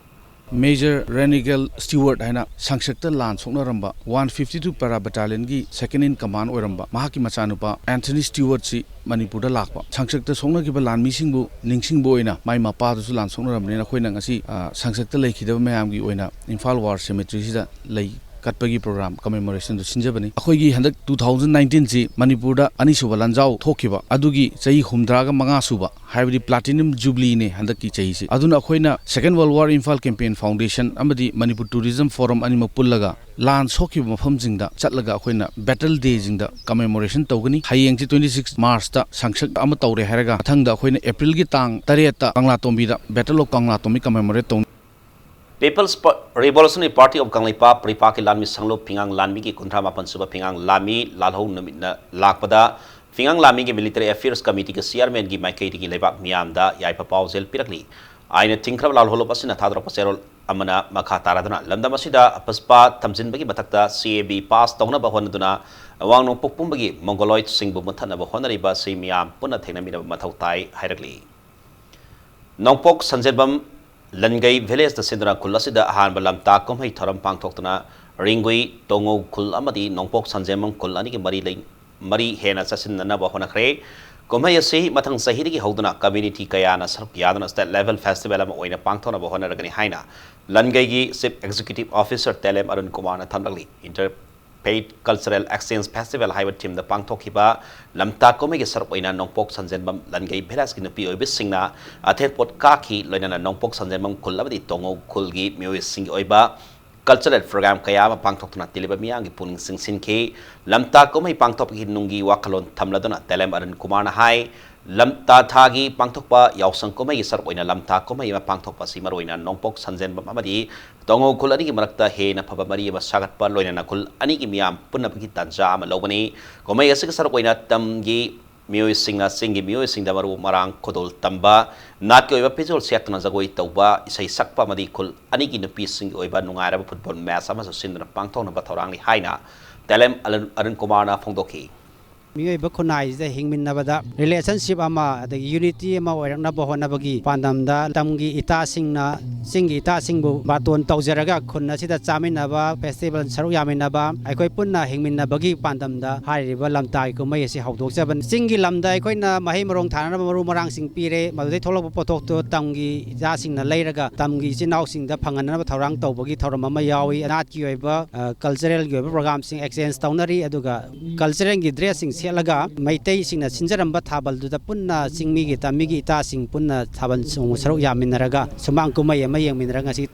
Major Renigal Stewart ꯍꯥꯏꯅ ꯁꯪꯁꯛꯇ ꯂꯥꯟ ꯁꯣꯛꯅꯔꯝꯕ one fifty two Para Battalionꯒꯤ second in command ꯑꯣꯏꯔꯝꯕ ꯃꯍꯥꯛꯀꯤ ꯃꯆꯥꯅꯨꯄꯥ Anthony Stewart ꯁꯤ ꯃꯅꯤꯄꯨꯔꯗ ꯂꯥꯛꯄ꯫ ꯁꯪꯁꯛꯇ ꯁꯣꯛꯅꯈꯤꯕ ꯂꯥꯟꯃꯤꯁꯤꯡꯕꯨ ꯅꯤꯡꯁꯤꯡꯕ ꯑꯣꯏꯅ ꯃꯥꯏ ꯃꯄꯥꯗꯨꯁꯨ ꯂꯥꯟ ꯁꯣꯛꯅꯔꯝꯕꯅꯤꯅ ꯑꯩꯈꯣꯏꯅ ꯉꯁꯤ, ꯑ, ꯁꯪꯁꯛꯇ ꯂꯩꯈꯤꯗꯕ ꯃꯌꯥꯝꯒꯤ ꯑꯣꯏꯅ Imphal War Cemetery ꯁꯤꯗ ꯂꯩ ꯀꯠꯄꯒꯤ program commemoration ꯗꯨ ꯁꯤꯟꯖꯕꯅꯤ꯫ ꯑꯩꯈꯣꯏꯒꯤ ꯍꯟꯗꯛ two thousand nineteen ꯁꯤ ꯃꯅꯤꯄꯨꯔꯗ ꯑꯅꯤꯁꯨꯕ ꯂꯥꯟꯖꯥꯎ ꯊꯣꯛꯈꯤꯕ ꯑꯗꯨꯒꯤ ꯆꯍꯤ ꯍꯨꯝꯗ꯭ꯔꯥꯒ ꯃꯉꯥ ꯁꯨꯕ, ꯍꯥꯏꯕꯗꯤ Platinum Jubilee ꯅꯦ ꯍꯟꯗꯛꯀꯤ ꯆꯍꯤꯁꯤ꯫ ꯑꯗꯨꯅ ꯑꯩꯈꯣꯏꯅ Second World War Imphal Campaign Foundation ꯑꯃꯗꯤ Manipur Tourism Forum ꯑꯅꯤꯃꯛ ꯄꯨꯜꯂꯒ ꯂꯥꯟ ꯁꯣꯛꯈꯤꯕ ꯃꯐꯝꯁꯤꯡꯗ ꯆꯠꯂꯒ ꯑꯩꯈꯣꯏꯅ battle day ꯁꯤꯡꯗ commemoration ꯇꯧꯒꯅꯤ꯫ ꯍꯌꯦꯡꯁꯤ twenty six March ꯇ ꯁꯪꯁꯛ ꯑꯃ ꯇꯧꯔꯦ ꯍꯥꯏꯔꯒ, ꯃꯊꯪꯗ ꯑꯩꯈꯣꯏꯅ April ꯒꯤ ꯇꯥꯡ ꯇꯔꯦꯠꯇ ꯀꯪꯂꯥꯇꯣꯡꯕꯤꯗ Battle of ꯀꯪꯂꯥꯇꯣꯡꯕꯤ commemorate ꯇꯧꯅꯤ꯫ People's Pa- Revolutionary Party of Kangleipak, ꯄ꯭ꯔꯤꯄꯥꯛꯀꯤ ꯂꯥꯟꯃꯤ ꯁꯪꯂꯨꯞ ꯐꯤꯉꯥꯡ ꯂꯥꯟꯃꯤꯒꯤ ꯀꯨꯟꯊ꯭ꯔꯥ ꯃꯥꯄꯟ ꯁꯨꯕ ꯐꯤꯉꯥꯡ ꯂꯥꯟꯃꯤ ꯂꯥꯜꯍꯧ ꯅꯨꯃꯤꯠꯅ ꯂꯥꯛꯄꯗ, ꯐꯤꯉꯥꯡ ꯂꯥꯟꯃꯤꯒꯤ Military Affairs Committee ꯒꯤ Chairman ꯒꯤ ꯃꯥꯏꯀꯩꯗꯒꯤ ꯂꯩꯕꯥꯛ ꯃꯤꯌꯥꯝꯗ ꯌꯥꯏꯐ ꯄꯥꯎꯖꯦꯜ ꯄꯤꯔꯛꯂꯤ꯫ ꯑꯥꯏꯟꯅ ꯊꯤꯡꯈ꯭ꯔꯕ ꯂꯥꯜꯍꯧꯂꯨꯞ ꯑꯁꯤꯅ ꯊꯥꯗꯣꯔꯛꯄ ꯆꯦꯔꯣꯜ ꯑꯃꯅ ꯃꯈꯥ ꯇꯥꯔꯗꯨꯅ ꯂꯝꯗꯝ ꯑꯁꯤꯗ ꯄꯨꯁꯄꯥ ꯊꯝꯖꯤꯟꯕꯒꯤ ꯃꯊꯛꯇ ꯁꯤ ꯑꯦ ꯕꯤ ꯄꯥꯁ ꯇꯧꯅꯕ ꯍꯣꯠꯅꯗꯨꯅ ꯑꯋꯥꯡ ꯅꯣꯡꯄꯣꯛ ꯄꯨꯝꯕꯒꯤ ꯃꯣꯡꯒꯣꯂꯣꯏꯗꯁꯤꯡꯕꯨ ꯃꯨꯠꯊꯠꯅꯕ ꯍꯣꯠꯅꯔꯤꯕ ꯑꯁꯤ ꯃꯤꯌꯥꯝ ꯄꯨꯟꯅ ꯊꯦꯡꯅꯃꯤꯟꯅꯕ ꯃꯊꯧ ꯇꯥꯏ ꯍꯥꯏꯔꯛꯂꯤ꯫ ꯅꯣꯡꯄꯣꯛ ꯁꯟꯖꯦꯟꯕꯝ ꯂꯟꯒꯩ ꯚꯤꯂꯦꯖꯇ ꯁꯤꯟꯗꯨꯅ ꯈꯨꯜ ꯑꯁꯤꯗ ꯑꯍꯥꯟꯕ ꯂꯝꯇꯥ ꯀꯨꯝꯍꯩ ꯊꯧꯔꯝ ꯄꯥꯡꯊꯣꯛꯇꯨꯅ ꯔꯤꯡꯒꯨꯏ, ꯇꯣꯉꯧ ꯈꯨꯜ ꯑꯃꯗꯤ ꯅꯣꯡꯄꯣꯛ ꯁꯟꯖꯦꯟꯕꯝ ꯈꯨꯜ ꯑꯅꯤꯒꯤ ꯃꯔꯤ ꯂꯩ-, ꯃꯔꯤ ꯍꯦꯟꯅ ꯆꯠꯁꯤꯟꯅꯅꯕ ꯍꯣꯠꯅꯈ꯭ꯔꯦ꯫ ꯀꯨꯝꯍꯩ ꯑꯁꯤ ꯃꯊꯪ ꯆꯍꯤꯗꯒꯤ ꯍꯧꯗꯨꯅ ꯀꯝꯃ꯭ꯌꯨꯅꯤꯇꯤ ꯀꯌꯥꯅ ꯁꯔꯨꯛ ꯌꯥꯗꯨꯅ ꯁ꯭ꯇꯦꯠ ꯂꯦꯚꯦꯜ ꯐꯦꯁꯇꯤꯚꯦꯜ ꯑꯃ ꯑꯣꯏꯅ ꯄꯥꯡꯊꯣꯛꯅꯕ ꯍꯣꯠꯅꯔꯒꯅꯤ ꯍꯥꯏꯅ ꯂꯟꯒꯩꯒꯤ chief executive officer Telem Arun ꯀꯨꯃꯥꯔꯅ ꯊꯝꯂꯛꯂꯤ꯫ Interfaith cultural exchange festival ꯍꯥꯏꯕ ꯊꯤꯝꯗ ꯄꯥꯡꯊꯣꯛꯈꯤꯕ ꯂꯝꯇꯥ ꯀꯨꯝꯍꯩꯒꯤ ꯁꯔꯨꯛ ꯑꯣꯏꯅ ꯅꯣꯡꯄꯣꯛ ꯁꯟꯖꯦꯟꯕꯝ ꯂꯟꯒꯩ ꯚꯤꯂꯦꯖꯀꯤ ꯅꯨꯄꯤ ꯑꯣꯏꯕꯤꯁꯤꯡꯅ ꯑꯊꯦꯟ ꯄꯣꯠ ꯀꯥꯈꯤ, ꯂꯣꯏꯅꯅ ꯅꯣꯡꯄꯣꯛ ꯁꯟꯖꯦꯟꯕꯝ ꯈꯨꯜ ꯑꯃꯗꯤ ꯇꯣꯉꯧ ꯈꯨꯜꯒꯤ ꯃꯤꯑꯣꯏꯁꯤꯡꯒꯤ ꯑꯣꯏꯕ ꯀꯜꯆꯔꯦꯜ ꯄ꯭ꯔꯣꯒ꯭ꯔꯥꯝ ꯀꯌꯥ ꯑꯃ ꯄꯥꯡꯊꯣꯛꯇꯨꯅ ꯇꯤꯜꯂꯤꯕ ꯃꯤꯌꯥꯝꯒꯤ ꯄꯨꯛꯅꯤꯡ ꯆꯤꯡꯁꯤꯟꯈꯤ꯫ ꯂꯝꯇꯥ ꯀꯨꯝꯍꯩ ꯄꯥꯡꯊꯣꯛꯄꯒꯤ ꯅꯨꯡꯒꯤ ꯋꯥꯈꯜꯂꯣꯟ ꯊꯝꯂꯗꯨꯅ ꯇꯦꯂꯦꯝ ꯑꯔꯨꯟ ꯀꯨꯃꯥꯔꯅ ꯍꯥꯏ, ꯂꯝꯇꯥ ꯊꯥꯒꯤ ꯄꯥꯡꯊꯣꯛꯄ ꯌꯥꯎꯁꯪ ꯀꯨꯝꯍꯩꯒꯤ ꯁꯔꯨꯛ ꯑꯣꯏꯅ ꯂꯝꯇꯥ ꯀꯨꯝꯍꯩ ꯑꯃ ꯄꯥꯡꯊꯣꯛꯄ ꯑꯁꯤ ꯃꯔꯨꯑꯣꯏꯅ ꯅꯣꯡꯄꯣꯛ ꯁꯟꯖꯦꯟꯕꯝ ꯑꯃꯗꯤ ꯇꯣꯉꯧ ꯈꯨꯜ ꯑꯅꯤꯒꯤ ꯃꯔꯛꯇ ꯍꯦꯟꯅ ꯐꯕ ꯃꯔꯤ ꯑꯃ ꯁꯥꯒꯠꯄ, ꯂꯣꯏꯅꯅ ꯈꯨꯜ ꯑꯅꯤꯒꯤ ꯃꯤꯌꯥꯝ ꯄꯨꯟꯅꯕꯒꯤ ꯇꯥꯟꯖꯥ ꯑꯃ ꯂꯧꯕꯅꯤ꯫ ꯀꯨꯝꯍꯩ ꯑꯁꯤꯒꯤ ꯁꯔꯨꯛ ꯑꯣꯏꯅ ꯇꯝꯒꯤ ꯃꯤꯑꯣꯏꯁꯤꯡꯅ ꯆꯤꯡꯒꯤ ꯃꯤꯑꯣꯏꯁꯤꯡꯗ ꯃꯔꯨ ꯃꯔꯥꯡ ꯈꯨꯗꯣꯜ ꯇꯝꯕ, ꯅꯥꯠꯀꯤ ꯑꯣꯏꯕ ꯐꯤꯖꯣꯜ ꯁꯦꯠꯇꯨꯅ ꯖꯒꯣꯏ ꯇꯧꯕ, ꯏꯁꯩ ꯁꯛꯄ ꯑꯃꯗꯤ ꯈꯨꯜ ꯑꯅꯤꯒꯤ ꯅꯨꯄꯤꯁꯤꯡꯒꯤ ꯑꯣꯏꯕ ꯅꯨꯡꯉꯥꯏꯔꯕ ꯐꯨꯠꯕꯣꯜ ꯃꯦꯠꯆ ꯑꯃꯁꯨ ꯁꯤꯟꯗꯨꯅ ꯄꯥꯡꯊꯣꯛꯅꯕ ꯊꯧꯔꯥꯡꯅꯤ ꯍꯥꯏꯅ ꯇꯦꯂꯦꯝ ꯑꯔꯨꯟ, ꯑꯔꯨꯟ ꯀꯨꯃꯥꯔꯅ ꯐꯣꯡꯗꯣꯛꯈꯤ꯫ ꯃꯤꯑꯣꯏꯕ ꯈꯨꯟꯅꯥꯏꯁꯤꯗ ꯍꯤꯡꯃꯤꯟꯅꯕꯗ ꯔꯤꯂꯦꯁꯟꯁꯤꯞ ꯑꯃ ꯑꯗꯒꯤ ꯌꯨꯅꯤꯇꯤ ꯑꯃ ꯑꯣꯏꯔꯛꯅꯕ ꯍꯣꯠꯅꯕꯒꯤ ꯄꯥꯟꯗꯝꯗ ꯂꯝꯒꯤ ꯏꯇꯥꯁꯤꯡꯅ, ꯆꯤꯡꯒꯤ ꯏꯇꯥꯁꯤꯡꯕꯨ ꯕꯥꯇꯣꯟ ꯇꯧꯖꯔꯒ ꯈꯨꯟ ꯑꯁꯤꯗ ꯆꯥꯃꯤꯟꯅꯕ, ꯐꯦꯁꯇꯤꯚꯦꯜ ꯁꯔꯨꯛ ꯌꯥꯃꯤꯟꯅꯕ, ꯑꯩꯈꯣꯏ ꯄꯨꯟꯅ ꯍꯤꯡꯃꯤꯟꯅꯕꯒꯤ ꯄꯥꯟꯗꯝꯗ ꯍꯥꯏꯔꯤꯕ ꯂꯝꯇꯥꯒꯤ ꯀꯨꯝꯍꯩ ꯑꯁꯤ ꯍꯧꯗꯣꯛꯆꯕꯅꯤ꯫ ꯆꯤꯡꯒꯤ ꯂꯝꯗ ꯑꯩꯈꯣꯏꯅ ꯃꯍꯩ ꯃꯔꯣꯡ ꯊꯥꯅꯅꯕ ꯃꯔꯨ ꯃꯔꯥꯡꯁꯤꯡ ꯄꯤꯔꯦ, ꯃꯗꯨꯗꯩ ꯊꯣꯛꯂꯛꯄ ꯄꯣꯠꯊꯣꯛꯇꯨ ꯇꯝꯒꯤ ꯏꯆꯥꯁꯤꯡꯅ ꯂꯩꯔꯒ ꯇꯝꯒꯤ ꯏꯆꯤꯟ ꯏꯅꯥꯎꯁꯤꯡꯗ ꯐꯪꯍꯟꯅꯕ ꯊꯧꯔꯥꯡ ꯇꯧꯕꯒꯤ ꯊꯧꯔꯝ ꯑꯃ ꯌꯥꯎꯏ꯫ ꯅꯥꯠꯀꯤ ꯑꯣꯏꯕ, ꯑ, ꯀꯜꯆꯔꯦꯜꯒꯤ ꯑꯣꯏꯕ ꯄ꯭ꯔꯣꯒ꯭ꯔꯥꯝꯁꯤꯡ ꯑꯦꯛꯁꯆꯦꯟꯖ ꯇꯧꯅꯔꯤ, ꯑꯗꯨꯒ ꯀꯜꯆꯔꯦꯜꯒꯤ ꯗ꯭ꯔꯦꯁꯁꯤꯡ ꯁꯦꯠꯂꯒ ꯃꯩꯇꯩꯁꯤꯡꯅ ꯁꯤꯟꯖꯔꯝꯕ ꯊꯥꯕꯜꯗꯨꯗ ꯄꯨꯟꯅ ꯆꯤꯡꯃꯤꯒꯤ ꯇꯝꯃꯤꯒꯤ ꯏꯇꯥꯁꯤꯡ ꯄꯨꯟꯅ ꯊꯥꯕꯜ ꯆꯣꯡꯕ ꯁꯔꯨꯛ ꯌꯥꯃꯤꯟꯅꯔꯒ ꯁꯨꯃꯥꯡ ꯀꯨꯝꯍꯩ ꯑꯃ ꯌꯦꯡꯃꯤꯟꯅꯔꯒ ꯉꯁꯤ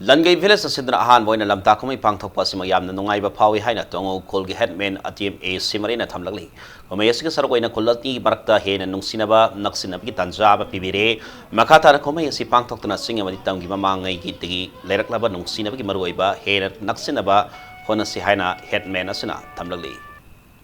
ꯂꯟꯒꯩ ꯚꯤꯂꯦꯖꯇ ꯁꯤꯟꯗꯨꯅ ꯑꯍꯥꯟꯕ ꯑꯣꯏꯅ ꯂꯝꯇꯥ ꯀꯨꯝꯍꯩ ꯄꯥꯡꯊꯣꯛꯄ ꯑꯁꯤꯃꯛ ꯌꯥꯝꯅ ꯅꯨꯡꯉꯥꯏꯕ ꯐꯥꯎꯏ ꯍꯥꯏꯅ ꯇꯣꯉꯧ ꯈꯨꯜꯒꯤ ꯍꯦꯗꯃꯦꯟ ꯑꯇꯦꯝ ꯑꯦ ꯁꯤꯃꯔꯤꯅ ꯊꯝꯂꯛꯂꯤ꯫ ꯀꯨꯝꯍꯩ ꯑꯁꯤꯒꯤ ꯁꯔꯨꯛ ꯑꯣꯏꯅ ꯈꯨꯜ ꯑꯅꯤꯒꯤ ꯃꯔꯛꯇ ꯍꯦꯟꯅ ꯅꯨꯡꯁꯤꯅꯕ, ꯅꯛꯁꯤꯟꯅꯕꯒꯤ ꯇꯥꯟꯖꯥ ꯑꯃ ꯄꯤꯕꯤꯔꯦ꯫ ꯃꯈꯥ ꯇꯥꯅ ꯀꯨꯝꯍꯩ ꯑꯁꯤ ꯄꯥꯡꯊꯣꯛꯇꯨꯅ ꯆꯤꯡ ꯑꯃꯗꯤ ꯇꯝꯒꯤ ꯃꯃꯥꯡꯉꯩꯒꯤꯗꯒꯤ ꯂꯩꯔꯛꯂꯕ ꯅꯨꯡꯁꯤꯅꯕꯒꯤ ꯃꯔꯨꯑꯣꯏꯕ ꯍꯦꯟꯅ ꯅꯛꯁꯤꯟꯅꯕ ꯍꯣꯠꯅꯁꯤ ꯍꯥꯏꯅ ꯍꯦꯗꯃꯦꯟ ꯑꯁꯤꯅ ꯊꯝꯂꯛꯂꯤ꯫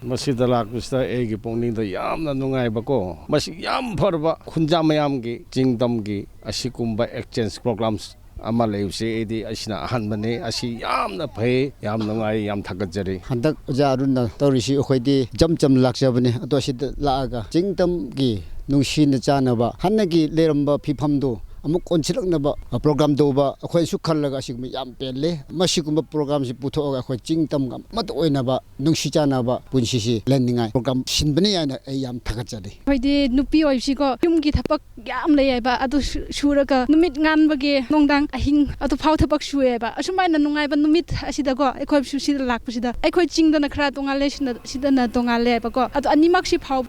ꯃꯁꯤꯗ ꯂꯥꯛꯄꯁꯤꯗ ꯑꯩꯒꯤ ꯄꯨꯛꯅꯤꯡꯗ ꯌꯥꯝꯅ ꯅꯨꯡꯉꯥꯏꯕꯀꯣ, ꯃꯁꯤ ꯌꯥꯝ ꯐꯔꯕ ꯈꯨꯟꯖꯥ ꯃꯌꯥꯝꯒꯤ ꯆꯤꯡꯗꯝꯒꯤ ꯑꯁꯤꯒꯨꯝꯕ ꯑꯦꯛꯁꯆꯦꯟꯖ ꯄ꯭ꯔꯣꯒ꯭ꯔꯥꯝꯁ ꯑꯃ ꯂꯩꯕꯁꯦ ꯑꯩꯗꯤ ꯑꯁꯤꯅ ꯑꯍꯥꯟꯕꯅꯦ꯫ ꯑꯁꯤ ꯌꯥꯝꯅ ꯐꯩ, ꯌꯥꯝ ꯅꯨꯡꯉꯥꯏ, ꯌꯥꯝ ꯊꯥꯒꯠꯆꯔꯤ꯫ ꯍꯟꯗꯛ ꯑꯣꯖꯥ ꯑꯔꯨꯟꯅ ꯇꯧꯔꯤꯁꯤ ꯑꯩꯈꯣꯏꯗꯤ ꯏꯆꯝ ꯆꯝꯅ ꯂꯥꯛꯆꯕꯅꯦ, ꯑꯗꯣ ꯁꯤꯗ ꯂꯥꯛꯑꯒ ꯆꯤꯡ ꯇꯝꯒꯤ ꯅꯨꯡꯁꯤꯅ ꯆꯥꯟꯅꯕ, ꯍꯥꯟꯅꯒꯤ ꯂꯩꯔꯝꯕ ꯐꯤꯕꯝꯗꯨ ꯑꯃꯨꯛ ꯑꯣꯟꯁꯤꯜꯂꯛꯅꯕ ꯄ꯭ꯔꯣꯒ꯭ꯔꯥꯝ ꯇꯧꯕ ꯑꯩꯈꯣꯏꯅꯁꯨ ꯈꯜꯂꯒ ꯑꯁꯤꯒꯨꯝꯕ ꯌꯥꯝ ꯄꯦꯜꯂꯦ꯫ ꯃꯁꯤꯒꯨꯝꯕ ꯄ꯭ꯔꯣꯒ꯭ꯔꯥꯝꯁꯤ ꯄꯨꯊꯣꯛꯑꯒ ꯑꯩꯈꯣꯏ ꯆꯤꯡ ꯇꯝꯒ ꯑꯃꯠꯇ ꯑꯣꯏꯅꯕ ꯅꯨꯡꯁꯤ ꯆꯥꯟꯅꯕ ꯄꯨꯟꯁꯤꯁꯤ ꯂꯦꯟꯅꯤꯡꯉꯥꯏ ꯄ꯭ꯔꯣꯒ꯭ꯔꯥꯝ ꯁꯤꯟꯕꯅꯤ ꯍꯥꯏꯅ ꯑꯩ ꯌꯥꯝ ꯊꯥꯒꯠꯆꯔꯤ꯫ ꯑꯩꯈꯣꯏꯗꯤ ꯅꯨꯄꯤ ꯑꯣꯏꯕꯁꯤꯀꯣ ꯌꯨꯝꯒꯤ ꯊꯕꯛ ꯌꯥꯝ ꯂꯩ ꯍꯥꯏꯕ, ꯑꯗꯨ ꯁꯨ-, ꯁꯨꯔꯒ ꯅꯨꯃꯤꯠ ꯉꯥꯟꯕꯒꯤ ꯅꯨꯡꯗꯥꯡ ꯑꯍꯤꯡ ꯑꯗꯨꯐꯥꯎ ꯊꯕꯛ ꯁꯨꯑꯦꯕ꯫ ꯑꯁꯨꯃꯥꯏꯅ ꯅꯨꯡꯉꯥꯏꯕ ꯅꯨꯃꯤꯠ ꯑꯁꯤꯗꯀꯣ ꯑꯩꯈꯣꯏꯁꯨ ꯁꯤꯗ ꯂꯥꯛꯄꯁꯤꯗ ꯑꯩꯈꯣꯏ ꯆꯤꯡꯗꯅ ꯈꯔ ꯇꯣꯉꯥꯜꯂꯦ, ꯁꯤꯅ, ꯁꯤꯗꯅ ꯇꯣꯉꯥꯜꯂꯦ ꯍꯥꯏꯕꯀꯣ꯫ ꯑꯗꯣ ꯑꯅꯤꯃꯛꯁꯤ ꯐꯥꯎ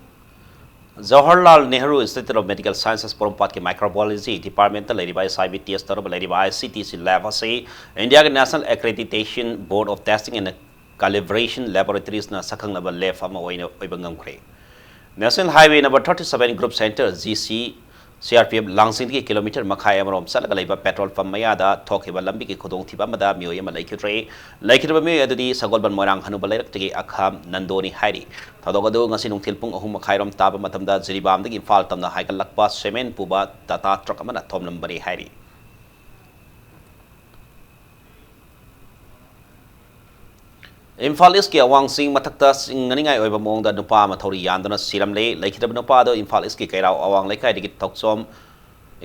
Jawaharlal Nehru Institute of Medical Sciences ꯄꯣꯔꯣꯝꯄꯥꯠꯀꯤ Microbiology Department ꯂꯩꯔꯤꯕ H I V test ꯇꯧꯔꯕ ꯂꯩꯔꯤꯕ I C T C lab ꯑꯁꯤ India ꯒꯤ National Accreditation Board of Testing and Calibration Laboratories ꯅ ꯁꯛꯈꯪꯂꯕ lab ꯑꯃ ꯑꯣꯏꯅ ꯑꯣꯏꯕ ꯉꯝꯈ꯭ꯔꯦ꯫ National Highway number thirty seven Group Center, G C, C R P F ꯂꯥꯡꯖꯤꯡꯗꯒꯤ kilometre ꯃꯈꯥꯏ ꯑꯃꯔꯣꯝ ꯆꯠꯂꯒ ꯂꯩꯕ petrol pump ꯃꯌꯥꯗ ꯊꯣꯛꯈꯤꯕ ꯂꯝꯕꯤꯒꯤ ꯈꯨꯗꯣꯡꯊꯤꯕ ꯑꯃꯗ ꯃꯤꯑꯣꯏ ꯑꯃ ꯂꯩꯈꯤꯗ꯭ꯔꯦ꯫ ꯂꯩꯈꯤꯗ꯭ꯔꯕ ꯃꯤꯑꯣꯏ ꯑꯗꯨꯗꯤ ꯁꯒꯣꯜꯕꯟ ꯃꯣꯏꯔꯥꯡ ꯍꯅꯨꯕ ꯂꯩꯔꯛꯇꯒꯤ ꯑꯈꯥꯝ ꯅꯟꯗꯣꯅꯤ ꯍꯥꯏꯔꯤ꯫ ꯊꯧꯗꯣꯛ ꯑꯗꯨ ꯉꯁꯤ ꯅꯨꯡꯊꯤꯜ ꯄꯨꯡ ꯑꯍꯨꯝ ꯃꯈꯥꯏꯔꯣꯝ ꯇꯥꯕ ꯃꯇꯝꯗ ꯖꯤꯔꯤꯕꯥꯝꯗꯒꯤ ꯏꯝꯐꯥꯜ ꯇꯝꯅ ꯍꯥꯏꯒꯠꯂꯛꯄ cement ꯄꯨꯕ Tata truck ꯑꯃꯅ ꯊꯣꯝꯂꯝꯕꯅꯤ ꯍꯥꯏꯔꯤ꯫ ꯏꯝꯐꯥꯜ ꯏꯁꯀꯤ ꯑꯋꯥꯡ ꯆꯤꯡ ꯃꯊꯛꯇ ꯆꯤꯡꯅꯅꯤꯡꯉꯥꯏ ꯑꯣꯏꯕ ꯃꯑꯣꯡꯗ ꯅꯨꯄꯥ ꯑꯃ ꯊꯧꯔꯤ ꯌꯥꯟꯗꯨꯅ ꯁꯤꯔꯝꯂꯦ꯫ ꯂꯩꯈꯤꯗ꯭ꯔꯕ ꯅꯨꯄꯥ ꯑꯗꯨ ꯏꯝꯐꯥꯜ ꯏꯁꯀꯤ ꯀꯩꯔꯥꯎ ꯑꯋꯥꯡ ꯂꯩꯀꯥꯏꯗꯒꯤ ꯊꯧꯆꯣꯝ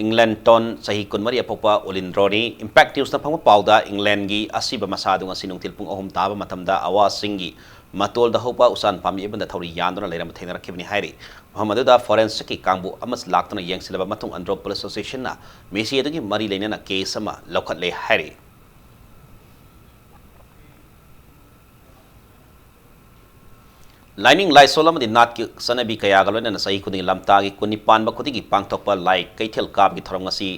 ꯏꯪꯂꯦꯟꯇꯣꯟ, ꯆꯍꯤ ꯀꯨꯟꯃꯔꯤ, ꯑꯄꯣꯛꯄ ꯎꯂꯤꯟꯗ꯭ꯔꯣꯅꯤ꯫ Impact News ꯅ ꯐꯪꯕ ꯄꯥꯎꯗ, ꯏꯪꯂꯦꯟꯒꯤ ꯑꯁꯤꯕ ꯃꯁꯥ ꯑꯗꯨ ꯉꯁꯤ ꯅꯨꯡꯊꯤꯜ ꯄꯨꯡ ꯑꯍꯨꯝ ꯇꯥꯕ ꯃꯇꯝꯗ ꯑꯋꯥ ꯆꯤꯡꯒꯤ ꯃꯇꯣꯜꯗ ꯍꯧꯕ ꯎꯆꯥꯟ ꯄꯥꯝꯕꯤ ꯑꯃꯗ ꯊꯧꯔꯤ ꯌꯥꯟꯗꯨꯅ ꯂꯩꯔꯝꯕ ꯊꯦꯡꯅꯔꯛꯈꯤꯕꯅꯤ ꯍꯥꯏꯔꯤ꯫ ꯃꯐꯝ ꯑꯗꯨꯗ forensic ꯀꯤ ꯀꯥꯡꯕꯨ ꯑꯃꯁꯨ ꯂꯥꯛꯇꯨꯅ ꯌꯦꯡꯁꯤꯜꯂꯕ ꯃꯇꯨꯡ ꯑꯟꯗ꯭ꯔꯣ police station ꯅ ꯃꯤꯁꯤ ꯑꯗꯨꯒꯤ ꯃꯔꯤ ꯂꯩꯅꯅ case ꯑꯃ ꯂꯧꯈꯠꯂꯦ ꯍꯥꯏꯔꯤ꯫ ꯂꯥꯏꯅꯤꯡ ꯂꯥꯏꯁꯣꯜ ꯑꯃꯗꯤ ꯅꯥꯠꯀꯤ ꯆꯠꯅꯕꯤ ꯀꯌꯥꯒ ꯂꯣꯏꯅꯅ ꯆꯍꯤ ꯈꯨꯗꯤꯡꯒꯤ ꯂꯝꯇꯥꯒꯤ ꯀꯨꯟꯅꯤ ꯄꯥꯟꯕ ꯈꯨꯗꯤꯡꯒꯤ ꯄꯥꯡꯊꯣꯛꯄ ꯂꯥꯏ ꯀꯩꯊꯦꯜ ꯀꯥꯕꯒꯤ ꯊꯧꯔꯝ ꯉꯁꯤ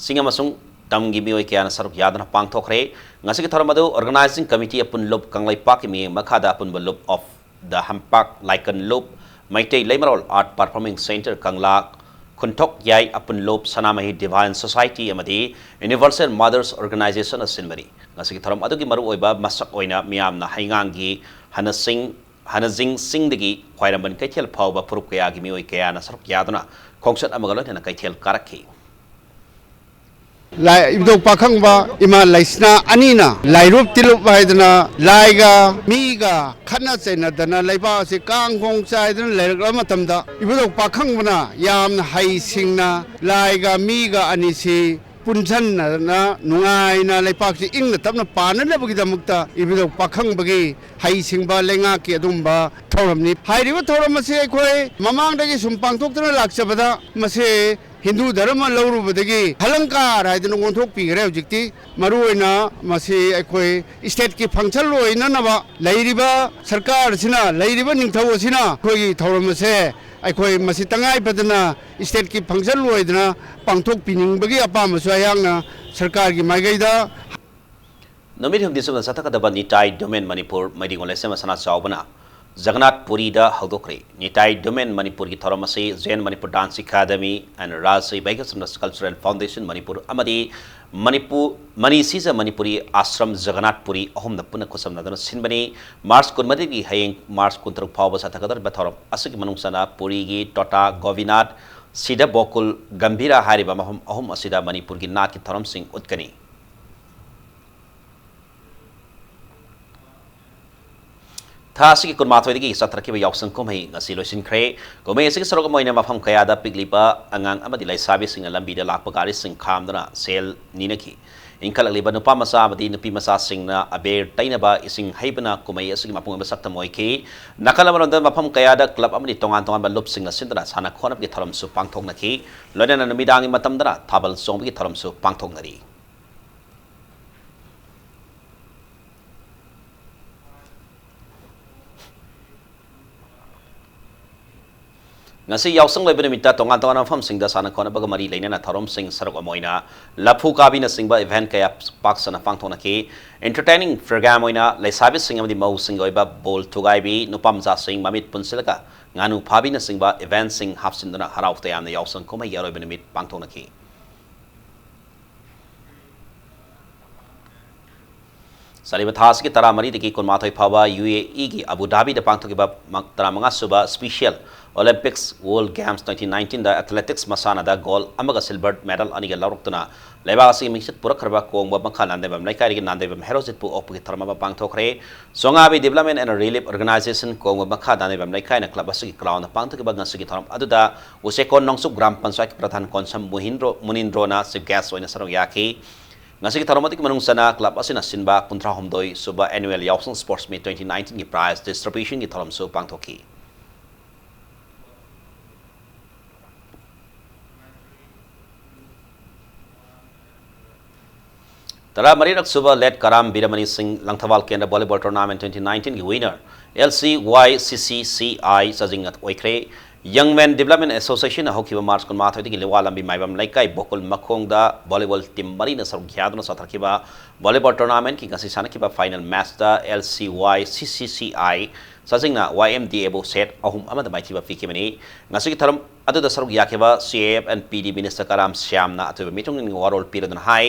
ꯆꯤꯡ ꯑꯃꯁꯨꯡ ꯇꯝꯒꯤ ꯃꯤꯑꯣꯏ ꯀꯌꯥꯅ ꯁꯔꯨꯛ ꯌꯥꯗꯨꯅ ꯄꯥꯡꯊꯣꯛꯈ꯭ꯔꯦ꯫ ꯉꯁꯤꯒꯤ ꯊꯧꯔꯝ ꯑꯗꯨ organizing committee ꯑꯄꯨꯟ ꯂꯨꯞ ꯀꯪꯂꯩꯄꯥꯛꯀꯤ ꯃꯤꯠꯌꯦꯡ ꯃꯈꯥꯗ ꯑꯄꯨꯟꯕ ꯂꯨꯞ of the ꯍꯝꯄꯥꯛ ꯂꯥꯏꯀꯟ ꯂꯨꯞ, ꯃꯩꯇꯩ ꯂꯩꯃꯔꯣꯜ Art Performing Centre ꯀꯪꯂꯥ, ꯈꯨꯟꯊꯣꯛ ꯌꯥꯏ ꯑꯄꯨꯟ ꯂꯨꯞ, ꯁꯅꯥꯃꯍꯤ Divine Society ꯑꯃꯗꯤ Universal Mothers Organisation ꯑꯁꯤꯟꯕꯅꯤ꯫ ꯉꯁꯤꯒꯤ ꯊꯧꯔꯝ ꯑꯗꯨꯒꯤ ꯃꯔꯨꯑꯣꯏꯕ ꯃꯁꯛ ꯑꯣꯏꯅ ꯃꯤꯌꯥꯝꯅ ꯍꯩꯉꯥꯡꯒꯤ ꯍꯅꯁꯤꯡ, ꯍꯅꯖꯤꯡ ꯆꯤꯡꯗꯒꯤ ꯈ꯭ꯋꯥꯏꯔꯝꯕꯟ ꯀꯩꯊꯦꯜ ꯐꯥꯎꯕ ꯐꯨꯔꯨꯞ ꯀꯌꯥꯒꯤ ꯃꯤꯑꯣꯏ ꯀꯌꯥꯅ ꯁꯔꯨꯛ ꯌꯥꯗꯨꯅ ꯈꯣꯡꯆꯠ ꯑꯃꯒ ꯂꯣꯏꯅꯅ ꯀꯩꯊꯦꯜ ꯀꯥꯔꯛꯈꯤ꯫ ꯂꯥꯏ-, ꯏꯕꯨꯙꯧ ꯄꯥꯈꯪꯕ ꯏꯃꯥ ꯂꯩꯁꯅꯥ ꯑꯅꯤꯅ ꯂꯥꯏꯔꯨꯞ ꯇꯤꯂꯨꯞ ꯍꯥꯏꯗꯅ ꯂꯥꯏꯒ ꯃꯤꯒ ꯈꯠꯅ ꯆꯩꯅꯗꯅ ꯂꯩꯕꯥꯛ ꯑꯁꯤ ꯀꯥꯡ ꯈꯣꯡ ꯆꯥꯏꯗꯅ ꯂꯩꯔꯛꯂꯕ ꯃꯇꯝꯗ ꯏꯕꯨꯙꯧ ꯄꯥꯈꯪꯕꯅ ꯌꯥꯝꯅ ꯍꯩꯁꯤꯡꯅ ꯂꯥꯏꯒ ꯃꯤꯒ ꯑꯅꯤꯁꯤ ꯄꯨꯟꯁꯤꯟꯅꯗꯅ ꯅꯨꯡꯉꯥꯏꯅ ꯂꯩꯄꯥꯛꯁꯤ ꯏꯪꯅ ꯇꯞꯅ ꯄꯥꯟꯅꯅꯕꯒꯤꯗꯃꯛꯇ ꯏꯕꯨꯙꯧ ꯄꯥꯈꯪꯕꯒꯤ ꯍꯩꯁꯤꯡꯕ ꯂꯩꯉꯥꯛꯀꯤ ꯑꯗꯨꯒꯨꯝꯕ ꯊꯧꯔꯝꯅꯤ꯫ ꯍꯥꯏꯔꯤꯕ ꯊꯧꯔꯝ ꯑꯁꯤ ꯑꯩꯈꯣꯏ ꯃꯃꯥꯡꯗꯒꯤ ꯁꯨꯝ ꯄꯥꯡꯊꯣꯛꯇꯨꯅ ꯂꯥꯛꯆꯕꯗ ꯃꯁꯤ ꯍꯤꯟꯗꯨ ꯙꯔꯃ ꯂꯧꯔꯨꯕꯗꯒꯤ ꯍꯂꯪꯀꯥꯔ ꯍꯥꯏꯗꯅ ꯑꯣꯟꯊꯣꯛꯄꯤꯈ꯭ꯔꯦ꯫ ꯍꯧꯖꯤꯛꯇꯤ ꯃꯔꯨꯑꯣꯏꯅ ꯃꯁꯤ ꯑꯩꯈꯣꯏ state ꯀꯤ function ꯑꯣꯏꯅꯅꯕ ꯂꯩꯔꯤꯕ ꯁꯔꯀꯥꯔꯁꯤꯅ, ꯂꯩꯔꯤꯕ ꯅꯤꯡꯊꯧ ꯑꯁꯤꯅ ꯑꯩꯈꯣꯏꯒꯤ ꯊꯧꯔꯝ ꯑꯁꯦ ꯑꯩꯈꯣꯏ ꯃꯁꯤ ꯇꯉꯥꯏ ꯐꯗꯅ state ꯀꯤ function ꯑꯣꯏꯗꯅ ꯄꯥꯡꯊꯣꯛꯄꯤꯅꯤꯡꯕꯒꯤ ꯑꯄꯥꯝꯕꯁꯨ ꯑꯩꯍꯥꯛꯅ ꯁꯔꯀꯥꯔꯒꯤ ꯃꯥꯏꯀꯩꯗ ꯅꯨꯃꯤꯠ ꯍꯨꯝꯅꯤ ꯆꯨꯞꯅ ꯆꯠꯊꯒꯗꯕ ꯅꯤꯇꯥꯏ ꯗꯣꯃꯦꯟ ꯃꯅꯤꯄꯨꯔ ꯃꯩꯗꯤꯉꯣ ꯂꯩꯁꯦꯝ ꯃꯁꯥꯟꯅ ꯆꯥꯎꯕꯅ ꯖꯒꯟꯅꯥꯊ ꯄꯨꯔꯤꯗ ꯍꯧꯗꯣꯛꯈ꯭ꯔꯦ꯫ ꯅꯤꯇꯥꯏ ꯗꯣꯃꯦꯟ ꯃꯅꯤꯄꯨꯔꯒꯤ ꯊꯧꯔꯝ ꯑꯁꯤ Zen Manipur Dance Academy and Rajshri Bhaikyasundar Cultural Foundation Manipur ꯑꯃꯗꯤ ꯃꯅꯤꯄꯨꯔ ꯃꯅꯤ ꯁꯤꯖ ꯃꯅꯤꯄꯨꯔꯤ ꯑꯥꯁ꯭ꯔꯝ ꯖꯒꯟꯅꯥꯊ ꯄꯨꯔꯤ ꯑꯍꯨꯝꯅ ꯄꯨꯟꯅ ꯈꯨꯠꯁꯝꯅꯗꯨꯅ ꯁꯤꯟꯕꯅꯤ꯫ ꯃꯥꯔꯆ ꯀꯨꯟꯃꯔꯤꯗꯒꯤ ꯍꯌꯦꯡ ꯃꯥꯔꯆ ꯀꯨꯟꯇꯔꯨꯛ ꯐꯥꯎꯕ ꯆꯠꯊꯒꯗꯧꯔꯤꯕ ꯊꯧꯔꯝ ꯑꯁꯤꯒꯤ ꯃꯅꯨꯡ ꯆꯟꯅ ꯄꯨꯔꯤꯒꯤ ꯇꯣꯇꯥ ꯒꯣꯕꯤꯅꯥꯊ, ꯁꯤꯗ ꯕꯣꯀꯨꯜ, ꯒꯝꯚꯤꯔꯥ ꯍꯥꯏꯔꯤꯕ ꯃꯐꯝ ꯑꯍꯨꯝ ꯑꯁꯤꯗ ꯃꯅꯤꯄꯨꯔꯒꯤ ꯅꯥꯠꯀꯤ ꯊꯧꯔꯝꯁꯤꯡ ꯎꯠꯀꯅꯤ꯫ ꯊꯥ ꯑꯁꯤꯒꯤ ꯀꯨꯟꯃꯥꯊꯣꯏꯗꯒꯤ ꯆꯠꯊꯔꯛꯈꯤꯕ ꯌꯥꯎꯁꯪ ꯀꯨꯝꯍꯩ ꯉꯁꯤ ꯂꯣꯏꯁꯤꯟꯈ꯭ꯔꯦ꯫ ꯀꯨꯝꯍꯩ ꯑꯁꯤꯒꯤ ꯁꯔꯨꯛ ꯑꯃ ꯑꯣꯏꯅ ꯃꯐꯝ ꯀꯌꯥꯗ ꯄꯤꯛꯂꯤꯕ ꯑꯉꯥꯡ ꯑꯃꯗꯤ ꯂꯩꯁꯥꯕꯤꯁꯤꯡꯅ ꯂꯝꯕꯤꯗ ꯂꯥꯛꯄ ꯒꯥꯔꯤꯁꯤꯡ ꯈꯥꯝꯗꯨꯅ ꯁꯦꯜ ꯅꯤꯅꯈꯤ꯫ ꯏꯟꯈꯠꯂꯛꯂꯤꯕ ꯅꯨꯄꯥ ꯃꯆꯥ ꯑꯃꯗꯤ ꯅꯨꯄꯤ ꯃꯆꯥꯁꯤꯡꯅ ꯑꯕꯦꯔ ꯇꯩꯅꯕ ꯏꯁꯤꯡ ꯍꯩꯕꯅ ꯀꯨꯝꯍꯩ ꯑꯁꯤꯒꯤ ꯃꯄꯨꯡ ꯑꯣꯏꯕ ꯁꯛꯇꯝ ꯑꯣꯏꯈꯤ꯫ ꯅꯥꯀꯜ ꯑꯃꯔꯣꯝꯗ ꯃꯐꯝ ꯀꯌꯥꯗ club ꯑꯃꯗꯤ ꯇꯣꯉꯥꯟ ꯇꯣꯉꯥꯟꯕ ꯂꯨꯞꯁꯤꯡꯅ ꯁꯤꯟꯗꯨꯅ ꯁꯥꯟꯅ ꯈꯣꯠꯅꯕꯒꯤ ꯊꯧꯔꯝꯁꯨ ꯄꯥꯡꯊꯣꯛꯅꯈꯤ꯫ ꯂꯣꯏꯅꯅ ꯅꯨꯃꯤꯗꯥꯡꯒꯤ ꯃꯇꯝꯗꯅ ꯊꯥꯕꯜ ꯆꯣꯡꯕꯒꯤ ꯊꯧꯔꯝꯁꯨ ꯄꯥꯡꯊꯣꯛꯅꯔꯤ꯫ ꯉꯁꯤ ꯌꯥꯎꯁꯪ ꯂꯣꯏꯕ ꯅꯨꯃꯤꯠꯇ ꯇꯣꯉꯥꯟ ꯇꯣꯉꯥꯟꯕ ꯃꯐꯝꯁꯤꯡꯗ ꯁꯥꯟꯅ ꯈꯣꯠꯅꯕꯒ ꯃꯔꯤ ꯂꯩꯅꯅ ꯊꯧꯔꯝꯁꯤꯡ ꯁꯔꯨꯛ ꯑꯃ ꯑꯣꯏꯅ ꯂꯐꯨ ꯀꯥꯕꯤꯅꯆꯤꯡꯕ event ꯀꯌꯥ ꯄꯥꯛ ꯁꯟꯅ ꯄꯥꯡꯊꯣꯛꯅꯈꯤ꯫ Entertaining program ꯑꯣꯏꯅ ꯂꯩꯁꯥꯕꯤꯁꯤꯡ ꯑꯃꯗꯤ ꯃꯧꯁꯤꯡꯒꯤ ꯑꯣꯏꯕ ꯕꯣꯜ ꯊꯨꯒꯥꯏꯕꯤ, ꯅꯨꯄꯥ ꯃꯆꯥꯁꯤꯡ ꯃꯃꯤꯠ ꯄꯨꯟꯁꯤꯜꯂꯒ ꯉꯥꯅꯨ ꯐꯥꯕꯤꯅꯆꯤꯡꯕ event ꯁꯤꯡ ꯍꯥꯞꯆꯤꯟꯗꯨꯅ ꯍꯔꯥꯎ ꯇꯌꯥꯝꯅ ꯌꯥꯎꯁꯪ ꯀꯨꯝꯍꯩꯒꯤ ꯑꯔꯣꯏꯕ ꯅꯨꯃꯤꯠ ꯄꯥꯡꯊꯣꯛꯅꯈꯤ꯫ ꯆꯠꯂꯤꯕ ꯊꯥ ꯑꯁꯤꯒꯤ ꯇꯔꯥꯃꯔꯤꯗꯒꯤ ꯀꯨꯟꯃꯥꯊꯣꯏ ꯐꯥꯎꯕ ꯌꯨ ꯑꯦ ꯏꯒꯤ ꯑꯕꯨ ꯙꯥꯕꯤꯗ ꯄꯥꯡꯊꯣꯛꯈꯤꯕ ꯃ-, ꯇꯔꯥꯃꯉꯥ ꯁꯨꯕ Special Olympics World Games twenty nineteenꯗ athletics ꯃꯁꯥꯟꯅꯗ gold ꯑꯃꯒ silver medal ꯑꯅꯤꯒ ꯂꯧꯔꯛꯇꯨꯅ ꯂꯩꯕꯥꯛ ꯑꯁꯤꯒꯤ ꯃꯤꯡꯆꯠ ꯄꯨꯔꯛꯈ꯭ꯔꯕ ꯀꯣꯡꯕ ꯃꯈꯥ ꯅꯥꯟꯗꯩꯕꯝ ꯂꯩꯀꯥꯏꯗꯒꯤ ꯅꯥꯟꯗꯩꯕꯝ ꯍꯦꯔꯣꯖꯤꯠꯄꯨ ꯑꯣꯛꯄꯒꯤ ꯊꯧꯔꯝ ꯑꯃ ꯄꯥꯡꯊꯣꯛꯈ꯭ꯔꯦ꯫ ꯁꯣꯉꯥꯕꯤ Development and Relief Organization ꯀꯣꯡꯕ ꯃꯈꯥ ꯅꯥꯟꯗꯩꯕꯝ ꯂꯩꯀꯥꯏꯅ club ꯑꯁꯤꯒꯤ groundꯗ ꯄꯥꯡꯊꯣꯛꯈꯤꯕ ꯉꯁꯤꯒꯤ ꯊꯧꯔꯝ ꯑꯗꯨꯗ ꯎꯆꯦꯀꯣꯟ ꯅꯣꯡꯆꯨꯞ ꯒ꯭ꯔꯥꯝ ꯄꯟꯆꯥꯌꯠꯀꯤ ꯄ꯭ꯔꯙꯥꯟ ꯀꯣꯟꯁꯝ ꯃꯨꯍꯤꯟꯗ꯭ꯔꯣ-, ꯃꯨꯅꯤꯟꯗ꯭ꯔꯣꯅ chief guest ꯑꯣꯏꯅ ꯁꯔꯨꯛ ꯌꯥꯈꯤ꯫ ꯉꯁꯤꯒꯤ ꯊꯧꯔꯝ ꯑꯗꯨꯒꯤ ꯃꯅꯨꯡ ꯆꯟꯅ club ꯑꯁꯤꯅ ꯁꯤꯟꯕ ꯀꯨꯟꯊ꯭ꯔꯥꯍꯨꯝꯗꯣꯏ ꯁꯨꯕ annual Yaosang Sports Meet twenty nineteenꯒꯤ prize distributionꯒꯤ ꯊꯧꯔꯝꯁꯨ ꯄꯥꯡꯊꯣꯛꯈꯤ꯫ ꯇꯔꯥꯃꯔꯤꯔꯛ ꯁꯨꯕ Late ꯀꯔꯥꯝ ꯕꯤꯔꯃꯅꯤ ꯁꯤꯡ ꯂꯪꯊꯕꯥꯜ ꯀꯦꯟꯗ꯭ꯔ volleyball tournament twenty nineteenꯒꯤ winner L C Y C C C I ꯆꯥꯖꯤꯡ ꯑꯣꯏꯈ꯭ꯔꯦ꯫ Young Men Development Associationꯅ ꯍꯧꯈꯤꯕ March ꯀꯨꯟꯃꯥꯊꯣꯏꯗꯒꯤ ꯂꯤꯋꯥ ꯂꯝꯕꯤ ꯃꯥꯏꯕꯝ ꯂꯩꯀꯥꯏ ꯕꯣꯀꯨꯜ ꯃꯈꯣꯡꯗ volleyball team ꯃꯔꯤꯅ ꯁꯔꯨꯛ ꯌꯥꯗꯨꯅ ꯆꯠꯊꯈꯤꯕ volleyball tournamentꯀꯤ ꯉꯁꯤ ꯁꯥꯟꯅꯈꯤꯕ final matchꯇ L C Y C C C I ꯆꯥꯖꯤꯡꯅ Y M D Aꯕꯨ set ꯑꯍꯨꯝ ꯑꯃꯗ ꯃꯥꯏꯊꯤꯕ ꯄꯤꯈꯤꯕꯅꯤ꯫ ꯉꯁꯤꯒꯤ ꯊꯧꯔꯝ ꯑꯗꯨꯗ ꯁꯔꯨꯛ ꯌꯥꯈꯤꯕ C A F and P D minister ꯀꯔꯥꯝ ꯁ꯭ꯌꯥꯝꯅ ꯑꯊꯣꯏꯕ ꯃꯤꯊꯨꯡꯂꯦꯟꯒꯤ ꯋꯥꯔꯣꯜ ꯄꯤꯔꯗꯨꯅ ꯍꯥꯏ,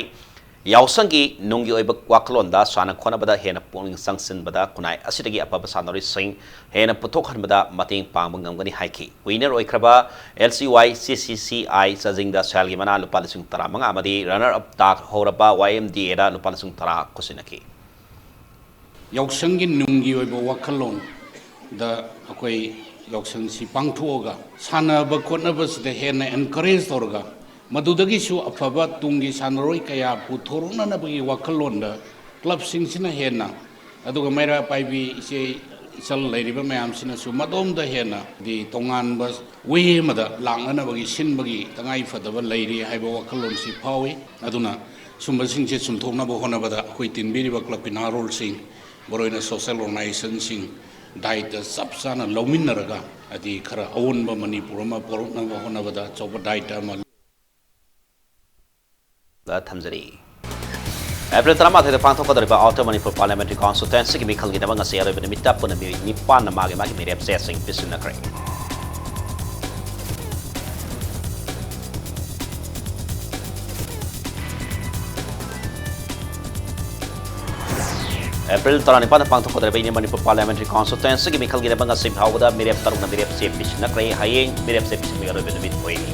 ꯌꯥꯎꯁꯪꯒꯤ ꯅꯨꯡꯒꯤ ꯑꯣꯏꯕ ꯋꯥꯈꯜꯂꯣꯟꯗ ꯁꯥꯟꯅ ꯈꯣꯠꯅꯕꯗ ꯍꯦꯟꯅ ꯄꯨꯛꯅꯤꯡ ꯆꯪꯁꯤꯟꯕꯗ ꯈꯨꯟꯅꯥꯏ ꯑꯁꯤꯗꯒꯤ ꯑꯐꯕ ꯁꯥꯟꯅꯔꯣꯏꯁꯤꯡ ꯍꯦꯟꯅ ꯄꯨꯊꯣꯛꯍꯟꯕꯗ ꯃꯇꯦꯡ ꯄꯥꯡꯕ ꯉꯝꯒꯅꯤ ꯍꯥꯏꯈꯤ꯫ Winner ꯑꯣꯏꯈ꯭ꯔꯕ L C Y C C C I ꯆꯥꯖꯤꯡꯗ ꯁꯦꯜꯒꯤ ꯃꯅꯥ ꯂꯨꯄꯥ ꯂꯤꯁꯤꯡ ꯇꯔꯥꯃꯉꯥ ꯑꯃꯗꯤ runner up ꯇꯥꯍꯧꯔꯕ Y M D Aꯗ ꯂꯨꯄꯥ ꯂꯤꯁꯤꯡ ꯇꯔꯥ ꯈꯨꯠꯁꯤꯟꯅꯈꯤ꯫ ꯌꯥꯎꯁꯪꯒꯤ ꯅꯨꯡꯒꯤ ꯑꯣꯏꯕ ꯋꯥꯈꯜꯂꯣꯟꯗ ꯑꯩꯈꯣꯏ ꯌꯥꯎꯁꯪꯁꯤ ꯄꯥꯡꯊꯣꯛꯑꯒ ꯁꯥꯟꯅꯕ ꯈꯣꯠꯅꯕꯁꯤꯗ ꯍꯦꯟꯅ encourage ꯇꯧꯔꯒ ꯃꯗꯨꯗꯒꯤꯁꯨ ꯑꯐꯕ ꯇꯨꯡꯒꯤ ꯁꯥꯟꯅꯔꯣꯏ ꯀꯌꯥ ꯄꯨꯊꯣꯔꯛꯅꯅꯕꯒꯤ ꯋꯥꯈꯜꯂꯣꯟꯗ clubꯁꯤꯡꯁꯤꯅ ꯍꯦꯟꯅ, ꯑꯗꯨꯒ ꯃꯩꯔꯥ ꯄꯥꯏꯕꯤ ꯏꯆꯦ ꯏꯆꯜ ꯂꯩꯔꯤꯕ ꯃꯌꯥꯝꯁꯤꯅꯁꯨ ꯃꯗꯣꯝꯗ ꯍꯦꯟꯅ ꯗꯤ ꯇꯣꯉꯥꯟꯕ way ꯑꯃꯗ ꯂꯥꯛꯅꯅꯕꯒꯤ ꯁꯤꯟꯕꯒꯤ ꯇꯉꯥꯏ ꯐꯗꯕ ꯂꯩꯔꯤ ꯍꯥꯏꯕ ꯋꯥꯈꯜꯂꯣꯟꯁꯤ ꯐꯥꯎꯏ꯫ ꯑꯗꯨꯅ ꯁꯨꯝꯕꯁꯤꯡꯁꯦ ꯆꯨꯝꯊꯣꯛꯅꯕ ꯍꯣꯠꯅꯕꯗ ꯑꯩꯈꯣꯏ ꯇꯤꯟꯕꯤꯔꯤꯕ clubꯀꯤ ꯅꯍꯥꯔꯣꯜꯁꯤꯡ, ꯃꯔꯨꯑꯣꯏꯅ social organizationꯁꯤꯡ ꯗꯥꯏꯇ ꯆꯞ ꯆꯥꯅ ꯂꯧꯃꯤꯟꯅꯔꯒ, ꯍꯥꯏꯗꯤ ꯈꯔ ꯑꯑꯣꯟꯕ ꯃꯅꯤꯄꯨꯔ ꯑꯃ ꯄꯨꯔꯛꯅꯕ ꯍꯣꯠꯅꯕꯗ ꯑꯆꯧꯕ ꯗꯥꯏꯇ ꯑꯃ ꯊꯝꯖꯔꯤ꯫ April ꯇꯔꯥꯃꯥꯊꯣꯏꯗ ꯄꯥꯡꯊꯣꯛꯀꯗꯧꯔꯤꯕ Outer Manipur Parliamentary Constituencyꯒꯤ ꯃꯤꯈꯜꯒꯤꯗꯃꯛ ꯉꯁꯤ ꯑꯔꯣꯏꯕ ꯅꯨꯃꯤꯠꯇ ꯄꯨꯟꯅ ꯃꯤꯑꯣꯏ ꯅꯤꯄꯥꯟꯅ ꯃꯥꯒꯤ ꯃꯥꯒꯤ ꯃꯤꯔꯦꯞ ꯆꯦꯁꯤꯡ ꯄꯤꯁꯤꯟꯅꯈ꯭ꯔꯦ꯫ ꯑꯦꯄ꯭ꯔꯤꯜ ꯇꯔꯥꯅꯤꯄꯥꯟꯗ ꯄꯥꯡꯊꯣꯛꯀꯗꯧꯔꯤꯕ Indian Manipur Parliamentary Constituencyꯒꯤ ꯃꯤꯈꯜꯒꯤ ꯂꯩꯕꯥꯛ ꯉꯁꯤ ꯐꯥꯎꯕꯗ ꯃꯤꯔꯦꯞ ꯇꯔꯨꯛꯅ ꯃꯤꯔꯦꯞꯆꯦ ꯄꯤꯁꯤꯟꯅꯈ꯭ꯔꯦ꯫ ꯍꯌꯦꯡ ꯃꯤꯔꯦꯞꯆꯦ ꯄꯤꯁꯤꯟꯕꯒꯤ ꯑꯔꯣꯏꯕ ꯅꯨꯃꯤꯠ ꯑꯣꯏꯔꯤ꯫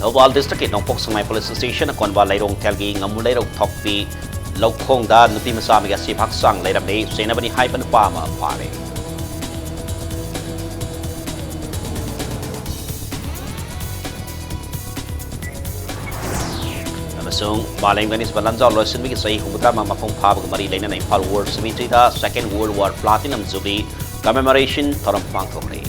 ꯊꯧꯕꯥꯜ districtꯀꯤ ꯅꯣꯡꯄꯣꯛ ꯁꯉꯥꯏ police stationꯅ ꯀꯣꯟꯕ ꯂꯩꯔꯣꯡ ꯊꯦꯜꯒꯤ ꯉꯥꯃꯨ ꯂꯩꯔꯣꯛ ꯊꯣꯛꯄꯤ ꯂꯧꯈꯣꯡꯗ ꯅꯨꯄꯤ ꯃꯆꯥ ꯑꯃꯒꯤ ꯑꯁꯤꯕ ꯍꯛꯆꯥꯡ ꯂꯩꯔꯝꯂꯦ꯫ ꯆꯦꯟꯅꯕꯅꯤ ꯍꯥꯏꯕ ꯅꯨꯄꯥ ꯑꯃ ꯐꯥꯔꯦ꯫ ꯑꯃꯁꯨꯡ ꯃꯥꯂꯦꯝꯒꯤ ꯑꯅꯤꯁꯨꯕ ꯂꯥꯟꯖꯥꯎ ꯂꯣꯏꯁꯤꯟꯕꯒꯤ ꯆꯍꯤ ꯍꯨꯝꯐꯨꯇꯔꯥ ꯃꯄꯨꯡ ꯐꯥꯕꯒ ꯃꯔꯤ ꯂꯩꯅꯅ Imphal War Cemeteryꯗ Second World War Platinum Jubilee Commemoration ꯊꯧꯔꯝ ꯄꯥꯡꯊꯣꯛꯈ꯭ꯔꯦ꯫